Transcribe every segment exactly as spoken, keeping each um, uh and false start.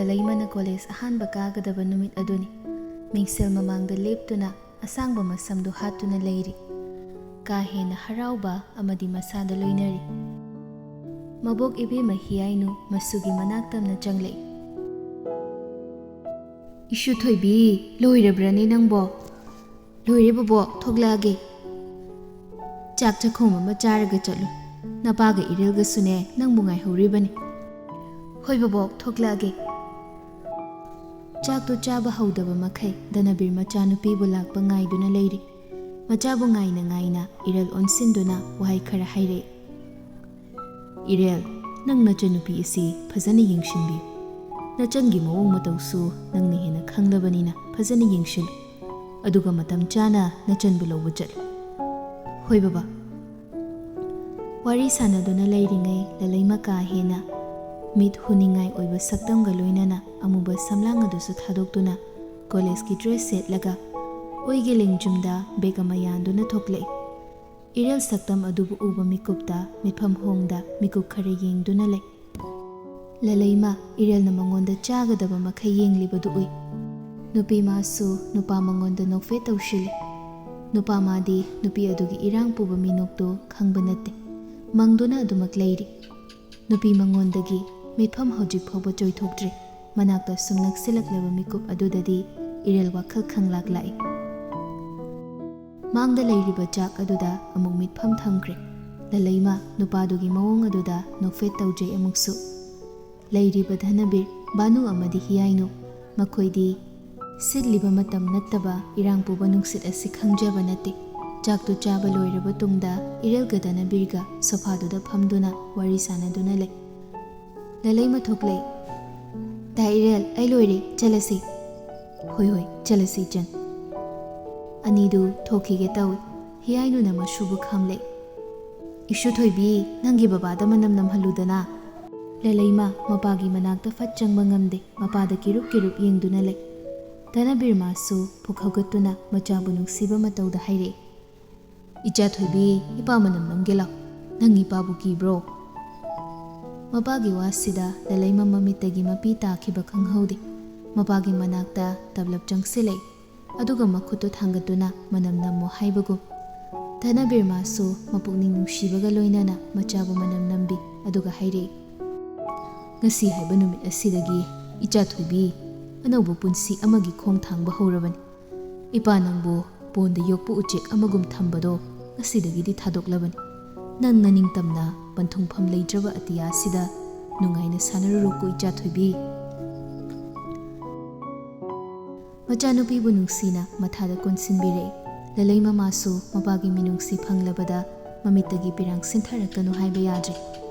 ꯂꯂꯩꯃꯅ college ꯑꯍꯥꯟꯕ ꯀꯥꯒꯗꯕ ꯅꯨꯃꯤꯠ ꯑꯗꯨꯅꯤ꯫ ꯃꯤꯡꯁꯦꯜ ꯃꯃꯥꯡꯗ ꯂꯦꯞꯇꯨꯅ ꯑꯁꯥꯡꯕ ꯃꯁꯝꯗꯨ ꯍꯥꯠꯇꯨꯅ ꯂꯩꯔꯤ꯫ ꯀꯥ ꯍꯦꯟꯅ ꯍꯔꯥꯎꯕ ꯑꯃꯗꯤ ꯃꯁꯥꯗ ꯂꯣꯏꯅꯔꯤ꯫ ꯃꯕꯣꯛ ꯏꯕꯦꯝꯃ ꯍꯤꯌꯥꯏꯅꯨ ꯃꯁꯨꯒꯤ ꯃꯅꯥꯛ ꯇꯝꯅ ꯆꯪꯂꯛꯏ꯫ "ꯏꯁꯨ ꯊꯣꯏꯕꯤ, ꯂꯣꯏꯔꯕ꯭ꯔꯅꯦ ꯅꯪꯕꯣ? ꯂꯣꯏꯔꯦ ꯕꯣꯕꯣꯛ, ꯊꯣꯛꯂꯛꯑꯒꯦ꯫ ꯆꯥꯛ ꯆꯥꯛꯈꯣꯝ ꯑꯃ ꯆꯥꯔꯒ ꯆꯠꯂꯨ꯫ ꯅꯄꯥꯒ ꯏꯔꯦꯜꯒꯁꯨꯅꯦ ꯅꯪꯕꯨ ꯉꯥꯏꯍꯧꯔꯤꯕꯅꯤ꯫" "ꯍꯣꯏ ꯕꯣꯕꯣꯛ, ꯊꯣꯛꯂꯛꯑꯒꯦ꯫" ꯆꯥꯛꯇꯨ ꯆꯥꯕ ꯍꯧꯗꯕ ꯃꯈꯩ ꯙꯅꯕꯤꯔ ꯃꯆꯥꯅꯨꯄꯤꯕꯨ ꯂꯥꯛꯄ ꯉꯥꯏꯗꯨꯅ ꯂꯩꯔꯤ꯫ ꯃꯆꯥꯕꯨ ꯉꯥꯏꯅ ꯉꯥꯏꯅ ꯏꯔꯦꯜ ꯑꯣꯟꯁꯤꯟꯗꯨꯅ ꯋꯥꯍꯩ ꯈꯔ ꯍꯥꯏꯔꯛꯏ꯫ "ꯏꯔꯦꯜ, ꯅꯪ ꯅꯆꯟꯅꯨꯄꯤ ꯑꯁꯤ ꯐꯖꯅ ꯌꯦꯡꯁꯤꯟꯕꯤꯌꯨ꯫ ꯅꯆꯟꯒꯤ ꯃꯑꯣꯡ ꯃꯇꯧꯁꯨ ꯅꯪꯅ ꯍꯦꯟꯅ ꯈꯪꯂꯕꯅꯤꯅ ꯐꯖꯅ ꯌꯦꯡꯁꯤꯜꯂꯨ꯫ ꯑꯗꯨꯒ ꯃꯇꯝ ꯆꯥꯅ ꯅꯆꯟꯕꯨ ꯂꯧꯕ ꯆꯠꯂꯨ꯫" "ꯍꯣꯏ ꯕꯕꯥ꯫" ꯋꯥꯔꯤ ꯁꯥꯟꯅꯗꯨꯅ ꯂꯩꯔꯤꯉꯩ ꯂꯂꯩꯃ ꯀꯥ ꯍꯦꯟꯅ ꯃꯤꯠ ꯍꯨꯅꯤꯡꯉꯥꯏ ꯑꯣꯏꯕ ꯁꯛꯇꯝꯒ ꯂꯣꯏꯅꯅ ꯑꯃꯨꯕ ꯁꯝꯂꯥꯡ ꯑꯗꯨꯁꯨ ꯊꯥꯗꯣꯛꯇꯨꯅ ꯀꯣꯂꯦꯖꯀꯤ ꯗ꯭ꯔꯦꯁ ꯁꯦꯠꯂꯒ ꯑꯣꯏꯒꯤ ꯂꯦꯡꯖꯨꯝꯗ ꯕꯦꯒ ꯑꯃ ꯌꯥꯟꯗꯨꯅ ꯊꯣꯛꯂꯛꯏ꯫ ꯏꯔꯦꯜ ꯁꯛꯇꯝ ꯑꯗꯨꯕꯨ ꯎꯕ ꯃꯤꯀꯨꯞꯇ ꯃꯤꯠꯐꯝ ꯍꯣꯡꯗ ꯃꯤꯀꯨꯞ ꯈꯔ ꯌꯦꯡꯗꯨꯅ ꯂꯩ꯫ ꯂꯂꯩꯃ ꯏꯔꯦꯜꯅ ꯃꯉꯣꯟꯗ ꯆꯥꯒꯗꯕ ꯃꯈꯩ ꯌꯦꯡꯂꯤꯕꯗꯨ ꯎꯏ꯫ ꯅꯨꯄꯤ ꯃꯥꯁꯨ ꯅꯨꯄꯥ ꯃꯉꯣꯟꯗ ꯅꯣꯛꯐꯦꯠ ꯇꯧꯁꯤꯜꯂꯤ꯫ ꯅꯨꯄꯥ ꯃꯥꯗꯤ ꯅꯨꯄꯤ ꯑꯗꯨꯒꯤ ꯏꯔꯥꯡ ꯄꯨꯕ ꯃꯤꯅꯣꯛꯇꯨ ꯈꯪꯕ ꯅꯠꯇꯦ꯫ ꯃꯪꯗꯨꯅ ꯑꯗꯨꯃꯛ ꯂꯩꯔꯤ꯫ ꯅꯨꯄꯤ ꯃꯉꯣꯟꯗꯒꯤ ꯃꯤꯠꯐꯝ ꯍꯧꯖꯤꯛ ꯐꯥꯎꯕ ꯆꯣꯏꯊꯣꯛꯇ꯭ꯔꯤ꯫ ꯃꯅꯥꯛꯇ ꯁꯨꯝ ꯅꯛꯁꯤꯜꯂꯛꯂꯕ ꯃꯤꯀꯨꯞ ꯑꯗꯨꯗꯗꯤ ꯏꯔꯦꯜ ꯋꯥꯈꯜ ꯈꯪꯂꯥꯛ ꯂꯥꯛꯏ꯫ ꯃꯥꯡꯗ ꯂꯩꯔꯤꯕ ꯆꯥꯛ ꯑꯗꯨꯗ ꯑꯃꯨꯛ ꯃꯤꯠꯐꯝ ꯊꯝꯈ꯭ꯔꯦ꯫ ꯂꯂꯩꯃ ꯅꯨꯄꯥꯗꯨꯒꯤ ꯃꯑꯣꯡ ꯑꯗꯨꯗ ꯅꯣꯛꯐꯦꯠ ꯇꯧꯖꯩ ꯑꯃꯨꯛꯁꯨ꯫ ꯂꯩꯔꯤꯕ ꯙꯅꯕꯤꯔ, ꯚꯥꯅꯨ ꯑꯃꯗꯤ ꯍꯤꯌꯥꯏꯅꯨ, ꯃꯈꯣꯏꯗꯤ ꯁꯤꯠꯂꯤꯕ ꯃꯇꯝ ꯅꯠꯇꯕ ꯏꯔꯥꯡ ꯄꯨꯕ ꯅꯨꯡꯁꯤꯠ ꯑꯁꯤ ꯈꯪꯖꯕ ꯅꯠꯇꯦ꯫ ꯆꯥꯛꯇꯨ ꯆꯥꯕ ꯂꯣꯏꯔꯕ ꯇꯨꯡꯗ ꯏꯔꯦꯜꯒ ꯙꯅꯕꯤꯔꯒ ꯁꯣꯐꯥꯗꯨꯗ ꯐꯝꯗꯨꯅ ꯋꯥꯔꯤ ꯁꯥꯟꯅꯗꯨꯅ ꯂꯩ꯫ ꯂꯂꯩꯃ ꯊꯣꯛꯂꯛꯏ꯫ "ꯗꯥ ꯏꯔꯦꯜ, ꯑꯩ ꯂꯣꯏꯔꯦ, ꯆꯠꯂꯁꯤ꯫" "ꯍꯣꯏ, ꯍꯣꯏ, ꯆꯠꯂꯁꯤ ꯏꯆꯟ꯫" ꯑꯅꯤꯗꯨ ꯊꯣꯛꯈꯤꯒꯦ ꯇꯧꯏ꯫ ꯍꯤꯌꯥꯏꯅꯨꯅ ꯃꯁꯨꯕꯨ ꯈꯥꯝꯂꯛꯏ꯫ "ꯏꯁꯨ ꯊꯣꯏꯕꯤ, ꯅꯪꯒꯤ ꯕꯕꯥꯗ ꯃꯅꯝ ꯅꯝꯍꯜꯂꯨꯗꯅ꯫" ꯂꯂꯩꯃ ꯃꯄꯥꯒꯤ ꯃꯅꯥꯛꯇ ꯐꯠ ꯆꯪꯕ ꯉꯝꯗꯦ, ꯃꯄꯥꯗ ꯀꯤꯔꯨꯞ ꯀꯤꯔꯨꯞ ꯌꯦꯡꯗꯨꯅ ꯂꯩ꯫ ꯙꯅꯕꯤꯔ ꯃꯥꯁꯨ ꯄꯨꯛ ꯍꯧꯒꯠꯇꯨꯅ ꯃꯆꯥꯕꯨ ꯅꯨꯡꯁꯤꯕ ꯃꯇꯧꯗ ꯍꯥꯏꯔꯛꯏ꯫ "ꯏꯆꯥ ꯊꯣꯏꯕꯤ, ꯏꯄꯥ ꯃꯅꯝ ꯅꯝꯒꯦ ꯂꯥꯎ꯫ ꯅꯪ ꯏꯄꯥꯕꯨ ꯀꯤꯕ꯭ꯔꯣ?" ꯃꯄꯥꯒꯤ ꯋꯥꯁꯤꯗ ꯂꯂꯩꯃ ꯃꯃꯤꯠꯇꯒꯤ ꯃꯄꯤ ꯇꯥꯈꯤꯕ ꯈꯪꯍꯧꯗꯦ꯫ ꯃꯄꯥꯒꯤ ꯃꯅꯥꯛꯇ ꯇꯞꯂꯞ ꯆꯪꯁꯤꯜꯂꯛꯏ꯫ ꯑꯗꯨꯒ ꯃꯈꯨꯠꯇꯨ ꯊꯥꯡꯒꯠꯇꯨꯅ ꯃꯅꯝ ꯅꯝꯃꯣ ꯍꯥꯏꯕꯒꯨꯝ꯫ ꯙꯅꯕꯤꯔ ꯃꯥꯁꯨ ꯃꯄꯨꯛꯅꯤꯡ ꯅꯨꯡꯁꯤꯕꯒ ꯂꯣꯏꯅꯅ ꯃꯆꯥꯕꯨ ꯃꯅꯝ ꯅꯝꯕꯤ꯫ ꯑꯗꯨꯒ ꯍꯥꯏꯔꯛꯏ, "ꯉꯁꯤ ꯍꯥꯏꯕ ꯅꯨꯃꯤꯠ ꯑꯁꯤꯗꯒꯤ ꯏꯆꯥ ꯊꯣꯏꯕꯤ ꯑꯅꯧꯕ ꯄꯨꯟꯁꯤ ꯑꯃꯒꯤ ꯈꯣꯡ ꯊꯥꯡꯕ ꯍꯧꯔꯕꯅꯤ꯫ ꯏꯄꯥ ꯅꯪꯕꯨ ꯄꯣꯟꯗ ꯌꯣꯛꯄ ꯎꯆꯦꯛ ꯑꯃꯒꯨꯝ ꯊꯝꯕꯗꯣ ꯉꯁꯤꯗꯒꯤꯗꯤ ꯊꯥꯗꯣꯛꯂꯕꯅꯤ꯫ ꯅꯪ ꯅꯅꯤꯡꯇꯝꯅ ꯄꯟꯊꯨꯡꯐꯝ ꯂꯩꯇ꯭ꯔꯕ ꯑꯇꯤꯌꯥꯁꯤꯗ ꯅꯨꯡꯉꯥꯏꯅ ꯁꯥꯟꯅꯔꯨꯔꯣꯀꯣ ꯏꯆꯥ ꯊꯣꯏꯕꯤ꯫" ꯃꯆꯥꯅꯨꯄꯤꯕꯨ ꯅꯨꯡꯁꯤꯅ ꯃꯊꯥꯗ ꯀꯣꯟꯁꯤꯟꯕꯤꯔꯛꯏ꯫ ꯂꯂꯩ ꯃꯃꯥꯁꯨ ꯃꯄꯥꯒꯤ ꯃꯤꯅꯨꯡꯁꯤ ꯐꯪꯂꯕꯗ ꯃꯃꯤꯠꯇꯒꯤ ꯄꯤꯔꯥꯡ ꯁꯤꯟꯊꯔꯛꯀꯅꯨ ꯍꯥꯏꯕ ꯌꯥꯗ꯭ꯔꯦ꯫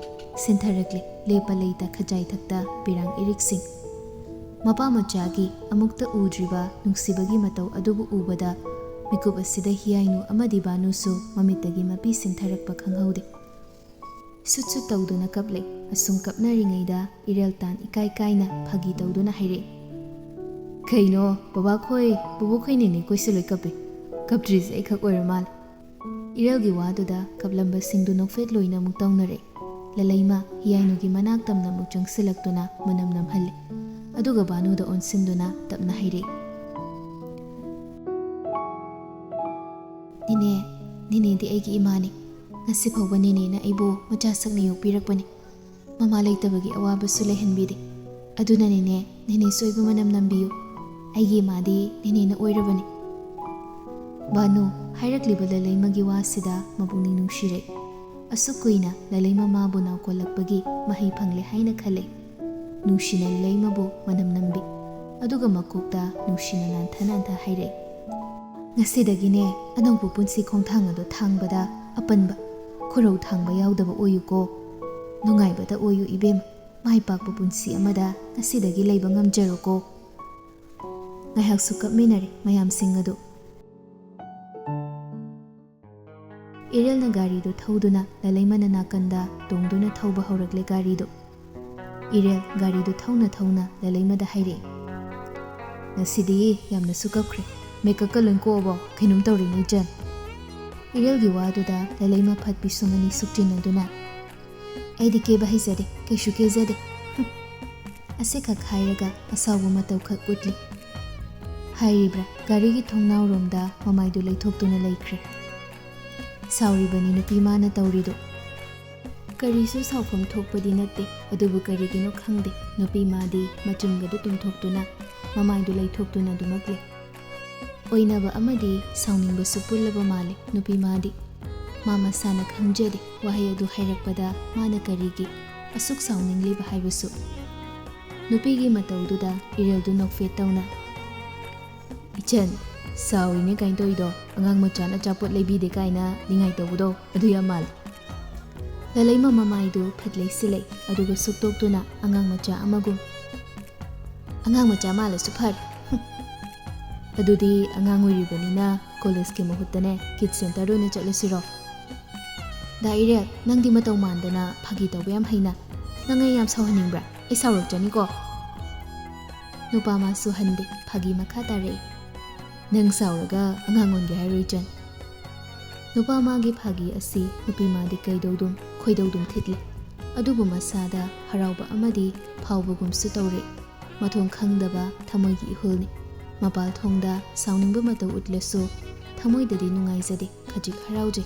ꯁꯤꯟꯊꯔꯛꯂꯦ, ꯂꯦꯞꯄ ꯂꯩꯇ ꯈꯖꯥꯏꯊꯛꯇ ꯄꯤꯔꯥꯡ ꯏꯔꯤꯛꯁꯤꯡ꯫ ꯃꯄꯥ ꯃꯆꯥꯒꯤ ꯑꯃꯨꯛꯇ ꯎꯗ꯭ꯔꯤꯕ ꯅꯨꯡꯁꯤꯕꯒꯤ ꯃꯇꯧ ꯑꯗꯨꯕꯨ ꯎꯕꯗ ꯃꯤꯀꯨꯞ ꯑꯁꯤꯗ ꯍꯤꯌꯥꯏꯅꯨ ꯑꯃꯗꯤ ꯕꯥꯅꯨꯁꯨ ꯃꯃꯤꯠꯇꯒꯤ ꯃꯄꯤ ꯁꯤꯟꯊꯔꯛꯄ ꯈꯪꯍꯧꯗꯦ꯫ ꯁꯨꯠ ꯁꯨꯠ ꯇꯧꯗꯨꯅ ꯀꯞꯂꯦ꯫ ꯑꯁꯨꯝ ꯀꯞꯅꯔꯤꯉꯩꯗ ꯏꯔꯦꯜ ꯇꯥꯟ ꯏꯀꯥꯏ ꯀꯥꯏꯅ ꯐꯥꯒꯤ ꯇꯧꯗꯨꯅ ꯍꯥꯏꯔꯛꯏ, "ꯀꯩꯅꯣ, ꯕꯕꯥꯈꯣꯏ, ꯕꯣꯕꯣꯛꯈꯣꯏ, ꯅꯦꯅꯦꯈꯣꯏꯁꯨ ꯂꯣꯏ ꯀꯞꯄꯦ꯫ ꯀꯞꯇ꯭ꯔꯤꯁꯦ ꯑꯩꯈꯛ ꯑꯣꯏꯔ ꯃꯥꯜꯂꯦ꯫" ꯏꯔꯦꯜꯒꯤ ꯋꯥꯗꯨꯗ ꯀꯞꯂꯝꯕꯁꯤꯡꯗꯨ ꯅꯣꯛꯐꯦꯠ ꯂꯣꯏꯅ ꯑꯃꯨꯛ ꯇꯧꯅꯔꯦ꯫ ꯂꯂꯩꯃ ꯍꯤꯌꯥꯏꯅꯨꯒꯤ ꯃꯅꯥꯛ ꯇꯝꯅ ꯑꯃꯨꯛ ꯆꯪꯁꯤꯜꯂꯛꯇꯨꯅ ꯃꯅꯝ ꯅꯝꯍꯜꯂꯦ꯫ ꯑꯗꯨꯒ ꯕꯥꯅꯨꯗ ꯑꯣꯟꯁꯤꯟꯗꯨꯅ ꯇꯞꯅ ꯍꯥꯏꯔꯛꯏ, "ꯅꯦꯅꯦ, ꯅꯦꯅꯦꯗꯤ ꯑꯩꯒꯤ ꯏꯃꯥꯅꯤ꯫ ꯉꯁꯤ ꯐꯥꯎꯕ ꯅꯦꯅꯦꯅ ꯑꯩꯕꯨ ꯃꯆꯥ ꯁꯛꯅ ꯌꯣꯛꯄꯤꯔꯛꯄꯅꯤ꯫ ꯃꯃꯥ ꯂꯩꯇꯕꯒꯤ ꯑꯋꯥꯕꯁꯨ ꯂꯩꯍꯟꯕꯤꯗꯦ꯫ ꯑꯗꯨꯅꯅꯤꯅꯦ, ꯅꯦꯅꯦꯁꯨ ꯑꯩꯕꯨ ꯃꯅꯝ ꯅꯝꯕꯤꯌꯨ꯫ ꯑꯩꯒꯤ ꯏꯃꯥꯗꯤ ꯅꯦꯅꯦꯅ ꯑꯣꯏꯔꯕꯅꯤ꯫" ꯕꯥꯅꯨ, ꯍꯥꯏꯔꯛꯂꯤꯕ ꯂꯂꯩꯃꯒꯤ ꯋꯥꯁꯤꯗ ꯃꯄꯨꯛꯅꯤꯡ ꯅꯨꯡꯁꯤꯔꯛꯏ꯫ ꯑꯁꯨꯛ ꯀꯨꯏꯅ ꯂꯂꯩꯃ ꯃꯥꯕꯨ ꯅꯥꯎꯀꯣꯜꯂꯛꯄꯒꯤ ꯃꯍꯩ ꯐꯪꯂꯦ ꯍꯥꯏꯅ ꯈꯜꯂꯦ꯫ ꯅꯨꯡꯁꯤꯅ ꯂꯂꯩꯃꯕꯨ ꯃꯅꯝ ꯅꯝꯕꯤ꯫ ꯑꯗꯨꯒ ꯃꯀꯣꯛꯇ ꯅꯨꯡꯁꯤꯅ ꯅꯥꯟꯊ ꯅꯥꯟꯊ ꯍꯥꯏꯔꯛꯏ, "ꯉꯁꯤꯗꯒꯤꯅꯦ, ꯑꯅꯧꯕ ꯄꯨꯟꯁꯤ ꯈꯣꯡꯊꯥꯡ ꯑꯗꯣ ꯊꯥꯡꯕꯗ ꯑꯄꯟꯕ, ꯈꯨꯔꯧ ꯊꯥꯡꯕ ꯌꯥꯎꯗꯕ ꯑꯣꯏꯌꯨꯀꯣ꯫ ꯅꯨꯡꯉꯥꯏꯕꯇ ꯑꯣꯏꯌꯨ ꯏꯕꯦꯝꯃ꯫ ꯃꯥꯏ ꯄꯥꯛꯄ ꯄꯨꯟꯁꯤ ꯑꯃꯗ ꯉꯁꯤꯗꯒꯤ ꯂꯩꯕ ꯉꯝꯖꯔꯣꯀꯣ꯫" ꯉꯥꯏꯍꯥꯛꯁꯨ ꯀꯞꯃꯤꯟꯅꯔꯦ ꯃꯌꯥꯝꯁꯤꯡ ꯑꯗꯨ꯫ ꯏꯔꯦꯜꯅ ꯒꯥꯔꯤꯗꯨ ꯊꯧꯗꯨꯅ ꯂꯂꯩꯃꯅ ꯅꯥꯀꯟꯗ ꯇꯣꯡꯗꯨꯅ ꯊꯧꯕ ꯍꯧꯔꯛꯂꯦ ꯒꯥꯔꯤꯗꯨ꯫ ꯏꯔꯦꯜ ꯒꯥꯔꯤꯗꯨ ꯊꯧꯅ ꯊꯧꯅ ꯂꯂꯩꯃꯗ ꯍꯥꯏꯔꯛꯏ, "ꯉꯁꯤꯗꯤ ꯌꯥꯝꯅꯁꯨ ꯀꯞꯈ꯭ꯔꯦ꯫ ꯃꯦꯀꯞꯀ ꯂꯣꯏ ꯀꯣꯛꯑꯕꯣ? ꯀꯩꯅꯣꯝ ꯇꯧꯔꯦꯅꯦ ꯏꯆꯟ꯫" ꯏꯔꯦꯜꯒꯤ ꯋꯥꯗꯨꯗ ꯂꯂꯩꯃ ꯐꯠ ꯄꯤꯁꯨꯝ ꯑꯅꯤ ꯁꯨꯛꯆꯤꯟꯅꯗꯨꯅ, "ꯑꯩꯗꯤ ꯀꯦꯕ ꯍꯩꯖꯗꯦ, ꯀꯩꯁꯨ ꯀꯦꯖꯗꯦ꯫" ꯍꯨꯝ꯫ ꯑꯁꯤꯈꯛ ꯍꯥꯏꯔꯒ ꯑꯁꯥꯎꯕ ꯃꯇꯧꯈꯛ ꯎꯠꯂꯤ꯫ ꯍꯥꯏꯔꯤꯕ꯭ꯔꯥ, ꯒꯥꯔꯤꯒꯤ ꯊꯣꯡꯅꯥꯎꯔꯣꯝꯗ ꯃꯃꯥꯏꯗꯨ ꯂꯩꯊꯣꯛꯇꯨꯅ ꯂꯩꯈ꯭ꯔꯦ꯫ ꯁꯥꯎꯔꯤꯕꯅꯤ ꯅꯨꯄꯤ ꯃꯥꯅ ꯇꯧꯔꯤꯗꯨ꯫ ꯀꯔꯤꯁꯨ ꯁꯥꯎꯐꯝ ꯊꯣꯛꯄꯗꯤ ꯅꯠꯇꯦ, ꯑꯗꯨꯕꯨ ꯀꯔꯤꯒꯤꯅꯣ ꯈꯪꯗꯦ, ꯅꯨꯄꯤ ꯃꯥꯗꯤ ꯃꯆꯤꯟꯒꯗꯨ ꯇꯨꯝꯊꯣꯛꯇꯨꯅ, ꯃꯃꯥꯏꯗꯨ ꯂꯩꯊꯣꯛꯇꯨꯅ ꯑꯗꯨꯃꯛ ꯂꯩ꯫ ꯑꯣꯏꯅꯕ ꯑꯃꯗꯤ ꯁꯥꯎꯅꯤꯡꯕꯁꯨ ꯄꯨꯜꯂꯕ ꯃꯥꯜꯂꯦ ꯅꯨꯄꯤ ꯃꯥꯗꯤ꯫ ꯃꯥ ꯃꯁꯥꯅ ꯈꯪꯖꯗꯦ ꯋꯥꯍꯩ ꯑꯗꯨ ꯍꯥꯏꯔꯛꯄꯗ ꯃꯥꯅ ꯀꯔꯤꯒꯤ ꯑꯁꯨꯛ ꯁꯥꯎꯅꯤꯡꯂꯤꯕ ꯍꯥꯏꯕꯁꯨ꯫ ꯅꯨꯄꯤꯒꯤ ꯃꯇꯧꯗꯨꯗ ꯏꯔꯦꯜꯗꯨ ꯅꯣꯛꯐꯦꯠ ꯇꯧꯅ, "ꯏꯆꯟ, ꯁꯥꯎꯔꯤꯅꯦ ꯀꯥꯏꯅ ꯇꯧꯔꯤꯗꯣ, ꯑꯉꯥꯡ ꯃꯆꯥꯅ ꯑꯆꯥꯄꯣꯠ ꯂꯩꯕꯤꯗꯦ ꯀꯥꯏꯅ ꯅꯤꯡꯉꯥꯏ ꯇꯧꯕꯗꯣ, ꯑꯗꯨ ꯌꯥꯝ ꯃꯥꯜꯂꯦ꯫" ꯂꯂꯩꯃ ꯃꯃꯥꯏꯗꯨ ꯐꯠ ꯂꯩꯁꯤꯜꯂꯦ, ꯑꯗꯨꯒ ꯁꯨꯛꯇꯣꯛꯇꯨꯅ ꯑꯉꯥꯡ ꯃꯆꯥ ꯑꯃꯒꯨꯝ, "ꯑꯉꯥꯡ ꯃꯆꯥ ꯃꯥꯜꯂꯁꯨ ꯐꯔꯦ꯫" "ꯍꯨꯝ꯫ ꯑꯗꯨꯗꯤ ꯑꯉꯥꯡ ꯑꯣꯏꯔꯤꯕꯅꯤꯅ ꯀꯣꯂꯦꯖꯀꯤ ꯃꯍꯨꯠꯇꯅꯦ ꯀꯤꯠꯁ ꯁꯦꯟꯇꯔꯗ ꯑꯣꯏꯅ ꯆꯠꯂꯁꯤꯔꯣ?" "ꯗꯥ ꯏꯔꯦꯜ, ꯅꯪꯗꯤ ꯃꯇꯧ ꯃꯥꯟꯗꯅ ꯐꯥꯒꯤ ꯇꯧꯕ ꯌꯥꯝ ꯍꯩꯅ꯫ ꯅꯪ ꯑꯩ ꯌꯥꯝ ꯁꯥꯎꯍꯟꯅꯤꯡꯕ꯭ꯔꯥ? ꯑꯩ ꯁꯥꯎꯔꯛꯆꯅꯤꯀꯣ꯫" ꯅꯨꯄꯥ ꯃꯥꯁꯨ ꯍꯟꯗꯦ, ꯐꯥꯒꯤ ꯃꯈꯥ ꯇꯥꯔꯛꯏ꯫ "ꯅꯪ ꯁꯥꯎꯔꯒ ꯑꯉꯥꯡ ꯑꯣꯟꯒꯦ ꯍꯥꯏꯔꯣ ꯏꯆꯟ?" ꯅꯨꯄꯥ ꯃꯥꯒꯤ ꯐꯥꯒꯤ ꯑꯁꯤ ꯅꯨꯄꯤ ꯃꯥꯗꯤ ꯀꯩꯗꯧꯗꯨꯝ ꯈꯣꯏꯗꯧꯗꯨꯝ ꯊꯤꯠꯂꯤ꯫ ꯑꯗꯨꯕꯨ ꯃꯁꯥꯗ ꯍꯔꯥꯎꯕ ꯑꯃꯗꯤ ꯐꯥꯎꯕꯒꯨꯝꯁꯨ ꯇꯧꯔꯦ꯫ ꯃꯊꯣꯡ ꯈꯪꯗꯕ ꯊꯃꯣꯏꯒꯤ ꯏꯍꯨꯜꯅꯤ꯫ ꯃꯄꯥꯜ ꯊꯣꯡꯗ ꯁꯥꯎꯅꯤꯡꯕ ꯃꯇꯧ ꯎꯠꯂꯁꯨ ꯊꯃꯣꯏꯗꯗꯤ ꯅꯨꯡꯉꯥꯏꯖꯗꯦ, ꯈꯖꯤꯛ ꯍꯔꯥꯎꯖꯩ꯫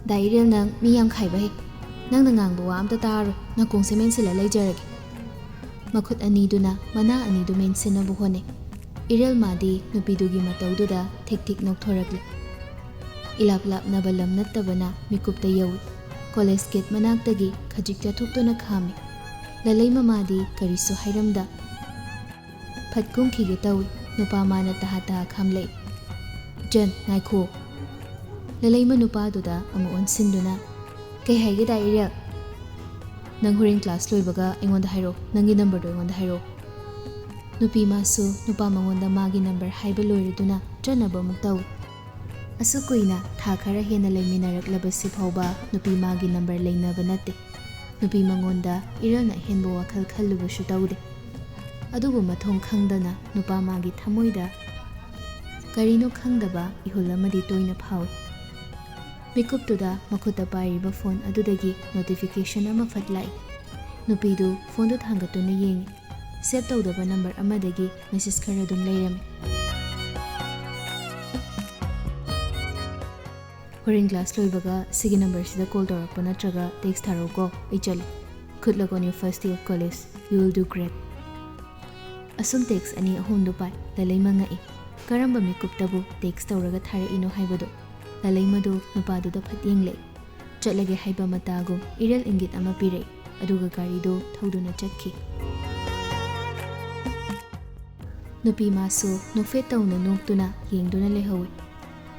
"ꯗꯥ ꯏꯔꯦꯜ, ꯅꯪ ꯃꯤ ꯌꯥꯝ ꯈꯥꯏꯕ ꯍꯩ꯫ ꯅꯪꯅ ꯉꯥꯡꯕ ꯋꯥ ꯑꯝꯇ ꯇꯥꯔꯣꯏ, ꯅꯥꯀꯣꯡꯁꯦ ꯃꯦꯟꯁꯤꯜꯂ ꯂꯩꯖꯔꯒꯦ꯫" ꯃꯈꯨꯠ ꯑꯅꯤꯗꯨꯅ ꯃꯅꯥ ꯑꯅꯤꯗꯨ ꯃꯦꯟꯁꯤꯟꯅꯕ ꯍꯣꯠꯅꯩ꯫ ꯏꯔꯦꯜ ꯃꯥꯗꯤ ꯅꯨꯄꯤꯗꯨꯒꯤ ꯃꯇꯧꯗꯨꯗ ꯊꯤꯛ ꯊꯤꯛ ꯅꯣꯛꯊꯣꯔꯛꯂꯤ꯫ ꯏꯂꯥꯞ ꯂꯥꯞꯅꯕ ꯂꯝ ꯅꯠꯇꯕꯅ ꯃꯤꯀꯨꯞꯇ ꯌꯧꯏ꯫ ꯀꯣꯂꯦꯖ ꯒꯦꯠ ꯃꯅꯥꯛꯇꯒꯤ ꯈꯖꯤꯛ ꯆꯠꯊꯣꯛꯇꯨꯅ ꯈꯥꯝꯃꯤ꯫ ꯂꯂꯩ ꯃꯃꯥꯗꯤ ꯀꯔꯤꯁꯨ ꯍꯥꯏꯔꯝꯗ ꯐꯠ ꯀꯨꯝꯈꯤꯒꯦ ꯇꯧꯏ꯫ ꯅꯨꯄꯥ ꯃꯥꯅ ꯇꯍꯥ ꯇꯍꯥ ꯈꯥꯝꯂꯛꯏ꯫ "ꯏꯆꯟ, ꯉꯥꯏꯈꯣ꯫" ꯂꯂꯩꯃ ꯅꯨꯄꯥꯗꯨꯗ ꯑꯃꯨꯛ ꯑꯣꯟꯁꯤꯟꯗꯨꯅ, "ꯀꯩ ꯍꯥꯏꯒꯦ ꯗꯥ ꯏꯔꯦꯜ?" "ꯅꯪ ꯍꯣꯔꯦꯟ ꯀ꯭ꯂꯥꯁ ꯂꯣꯏꯕꯒ ꯑꯩꯉꯣꯟꯗ ꯍꯥꯏꯔꯛꯑꯣ, ꯅꯪꯒꯤ ꯅꯝꯕꯔꯗꯣ ꯑꯩꯉꯣꯟꯗ ꯍꯥꯏꯔꯛꯑꯣ꯫" ꯅꯨꯄꯤ ꯃꯥꯁꯨ ꯅꯨꯄꯥ ꯃꯉꯣꯟꯗ ꯃꯥꯒꯤ ꯅꯝꯕꯔ ꯍꯥꯏꯕ ꯂꯣꯏꯔꯗꯨꯅ ꯆꯠꯅꯕ ꯑꯃꯨꯛ ꯇꯧꯏ꯫ ꯑꯁꯨꯛ ꯀꯨꯏꯅ ꯊꯥ ꯈꯔ ꯍꯦꯟꯅ ꯂꯩꯃꯤꯟꯅꯔꯛꯂꯕꯁꯤ ꯐꯥꯎꯕ ꯅꯨꯄꯤ ꯃꯥꯒꯤ ꯅꯝꯕꯔ ꯂꯩꯅꯕ ꯅꯠꯇꯦ꯫ ꯅꯨꯄꯤ ꯃꯉꯣꯟꯗ ꯏꯔꯦꯜꯅ ꯑꯍꯦꯟꯕ ꯋꯥꯈꯜ ꯈꯜꯂꯨꯕꯁꯨ ꯇꯧꯗꯦ꯫ ꯑꯗꯨꯕꯨ ꯃꯊꯣꯡ ꯈꯪꯗꯅ ꯅꯨꯄꯥ ꯃꯥꯒꯤ ꯊꯃꯣꯏꯗ ꯀꯔꯤꯅꯣ ꯈꯪꯗꯕ ꯏꯍꯨꯜ ꯑꯃꯗꯤ ꯇꯣꯏꯅ ꯐꯥꯎꯏ꯫ ꯃꯤꯀꯨꯞꯇꯨꯗ ꯃꯈꯨꯠꯇ ꯄꯥꯏꯔꯤꯕ ꯐꯣꯟ ꯑꯗꯨꯗꯒꯤ ꯅꯣꯇꯤꯐꯤꯀꯦꯁꯟ ꯑꯃ ꯐꯠ ꯂꯥꯛꯏ꯫ ꯅꯨꯄꯤꯗꯨ ꯐꯣꯟꯗꯨ ꯊꯥꯡꯒꯠꯇꯨꯅ ꯌꯦꯡꯏ꯫ ꯁꯦꯚ ꯇꯧꯗꯕ ꯅꯝꯕꯔ ꯑꯃꯗꯒꯤ ꯃꯦꯁꯦꯖ ꯈꯔ ꯑꯗꯨꯝ ꯂꯩꯔꯝꯃꯤ꯫ "ꯍꯣꯔꯦꯟ ꯀ꯭ꯂꯥꯁ ꯂꯣꯏꯕꯒ ꯁꯤꯒꯤ ꯅꯝꯕꯔꯁꯤꯗ ꯀꯣꯜ ꯇꯧꯔꯛꯄ ꯅꯠꯇ꯭ꯔꯒ ꯇꯦꯛꯁ ꯊꯥꯔꯛꯎꯀꯣ, ꯑꯩ ꯆꯠꯂꯦ꯫ Good luck on your first day of college. You will do great." ꯑꯁꯨꯝ ꯇꯦꯛꯁ ꯑꯅꯤ ꯑꯍꯨꯝꯗꯨ ꯄꯥꯏ꯫ ꯂꯂꯩꯃ ꯉꯛꯏ꯫ ꯀꯔꯝꯕ ꯃꯤꯀꯨꯞꯇꯕꯨ ꯇꯦꯛꯁ ꯇꯧꯔꯒ ꯊꯥꯔꯛꯏꯅꯣ ꯍꯥꯏꯕꯗꯨ꯫ ꯂꯂꯩꯃꯗꯨ ꯅꯨꯄꯥꯗꯨꯗ ꯐꯠ ꯌꯦꯡꯂꯦ꯫ ꯆꯠꯂꯒꯦ ꯍꯥꯏꯕ ꯃꯇꯥꯒꯨꯝ ꯏꯔꯦꯜ ꯏꯪꯒꯤꯠ ꯑꯃ ꯄꯤꯔꯛꯏ, ꯑꯗꯨꯒ ꯒꯥꯔꯤꯗꯨ ꯊꯧꯗꯨꯅ ꯆꯠꯈꯤ꯫ ꯅꯨꯄꯤ ꯃꯥꯁꯨ ꯅꯣꯛꯐꯦꯠ ꯇꯧꯅ ꯅꯣꯛꯇꯨꯅ ꯌꯦꯡꯗꯨꯅ ꯂꯩꯍꯧꯏ꯫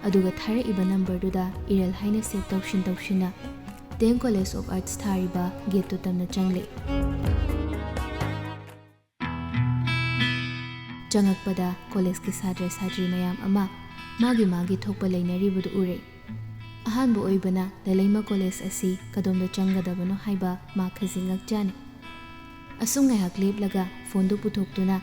ꯑꯗꯨꯒ ꯊꯥꯔꯛꯏꯕ ꯅꯝꯕꯔꯗꯨꯗ ꯏꯔꯦꯜ ꯍꯥꯏꯅ ꯁꯦꯚ ꯇꯧꯁꯤꯟ ꯇꯧꯁꯤꯟꯅ D M College of Arts ꯊꯥꯔꯤꯕ ꯒꯦꯠꯇꯨ ꯇꯝꯅ ꯆꯪꯂꯦ꯫ ꯆꯪꯉꯛꯄꯗ ꯀꯣꯂꯦꯖꯀꯤ ꯁꯥꯇ꯭ꯔ ꯁꯥꯇ꯭ꯔꯤ ꯃꯌꯥꯝ ꯑꯃ ꯃꯥꯒꯤ ꯃꯥꯒꯤ ꯊꯣꯛꯄ ꯂꯩꯅꯔꯤꯕꯗꯨ ꯎꯔꯦ꯫ ꯑꯍꯥꯟꯕ ꯑꯣꯏꯕꯅ ꯂꯂꯩꯃ ꯀꯣꯂꯦꯖ ꯑꯁꯤ ꯀꯗꯣꯝꯗ ꯆꯪꯒꯗꯕꯅꯣ ꯍꯥꯏꯕ ꯃꯥ ꯈꯖꯤꯛ ꯉꯛꯆꯥꯅꯩ꯫ ꯑꯁꯨꯝ ꯉꯥꯏꯍꯥꯛ ꯂꯦꯞꯂꯒ ꯐꯣꯟꯗꯨ ꯄꯨꯊꯣꯛꯇꯨꯅ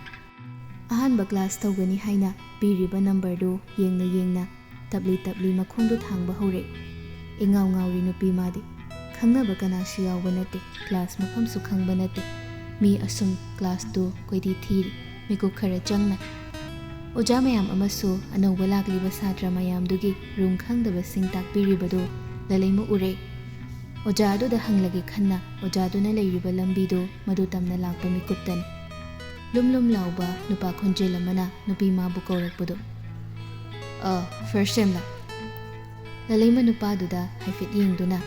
ꯑꯍꯥꯟꯕ ꯀ꯭ꯂꯥꯁ ꯇꯧꯒꯅꯤ ꯍꯥꯏꯅ ꯄꯤꯔꯤꯕ ꯅꯝꯕꯔꯗꯨ ꯌꯦꯡꯅ ꯌꯦꯡꯅ ꯇꯞꯂꯤ ꯇꯞꯂꯤ ꯃꯈꯣꯡꯗꯨ ꯊꯥꯡꯕ ꯍꯧꯔꯦ꯫ ꯏꯉꯥꯎ ꯉꯥꯎꯔꯤ ꯅꯨꯄꯤ ꯃꯥꯗꯤ꯫ ꯈꯪꯅꯕ ꯀꯅꯥꯁꯨ ꯌꯥꯎꯕ ꯅꯠꯇꯦ, ꯀ꯭ꯂꯥꯁ ꯃꯐꯝꯁꯨ ꯈꯪꯕ ꯅꯠꯇꯦ꯫ ꯃꯤ ꯑꯁꯨꯝ ꯀ꯭ꯂꯥꯁꯇꯨ ꯀꯣꯏꯊꯤ ꯊꯤꯔꯤ꯫ ꯃꯤꯀꯨꯞ ꯈꯔ ꯆꯪꯅ ꯑꯣꯖꯥ ꯃꯌꯥꯝ ꯑꯃꯁꯨ ꯑꯅꯧꯕ ꯂꯥꯛꯂꯤꯕ ꯁꯥꯇ꯭ꯔ ꯃꯌꯥꯝꯗꯨꯒꯤ ꯔꯨꯝ ꯈꯪꯗꯕꯁꯤꯡ ꯇꯥꯛꯄꯤꯔꯤꯕꯗꯨ ꯂꯂꯩꯃ ꯎꯔꯦ꯫ ꯑꯣꯖꯥ ꯑꯗꯨꯗ ꯍꯪꯂꯒꯦ ꯈꯟꯅ ꯑꯣꯖꯥꯗꯨꯅ ꯂꯩꯔꯤꯕ ꯂꯝꯕꯤꯗꯨ ꯃꯗꯨ ꯇꯝꯅ ꯂꯥꯛꯄ ꯃꯤꯀꯨꯞꯇꯅꯤ꯫ ꯂꯨꯝ ꯂꯨꯝ ꯂꯥꯎꯕ ꯅꯨꯄꯥ ꯈꯣꯟꯖꯦꯜ ꯑꯃꯅ ꯅꯨꯄꯤ ꯃꯥꯕꯨ ꯀꯧꯔꯛꯄꯗꯨ꯫ "ꯑ, first sem ꯂꯥ?" ꯂꯂꯩꯃ ꯅꯨꯄꯥꯗꯨꯗ ꯍꯥꯏꯐꯦꯠ ꯌꯦꯡꯗꯨꯅ,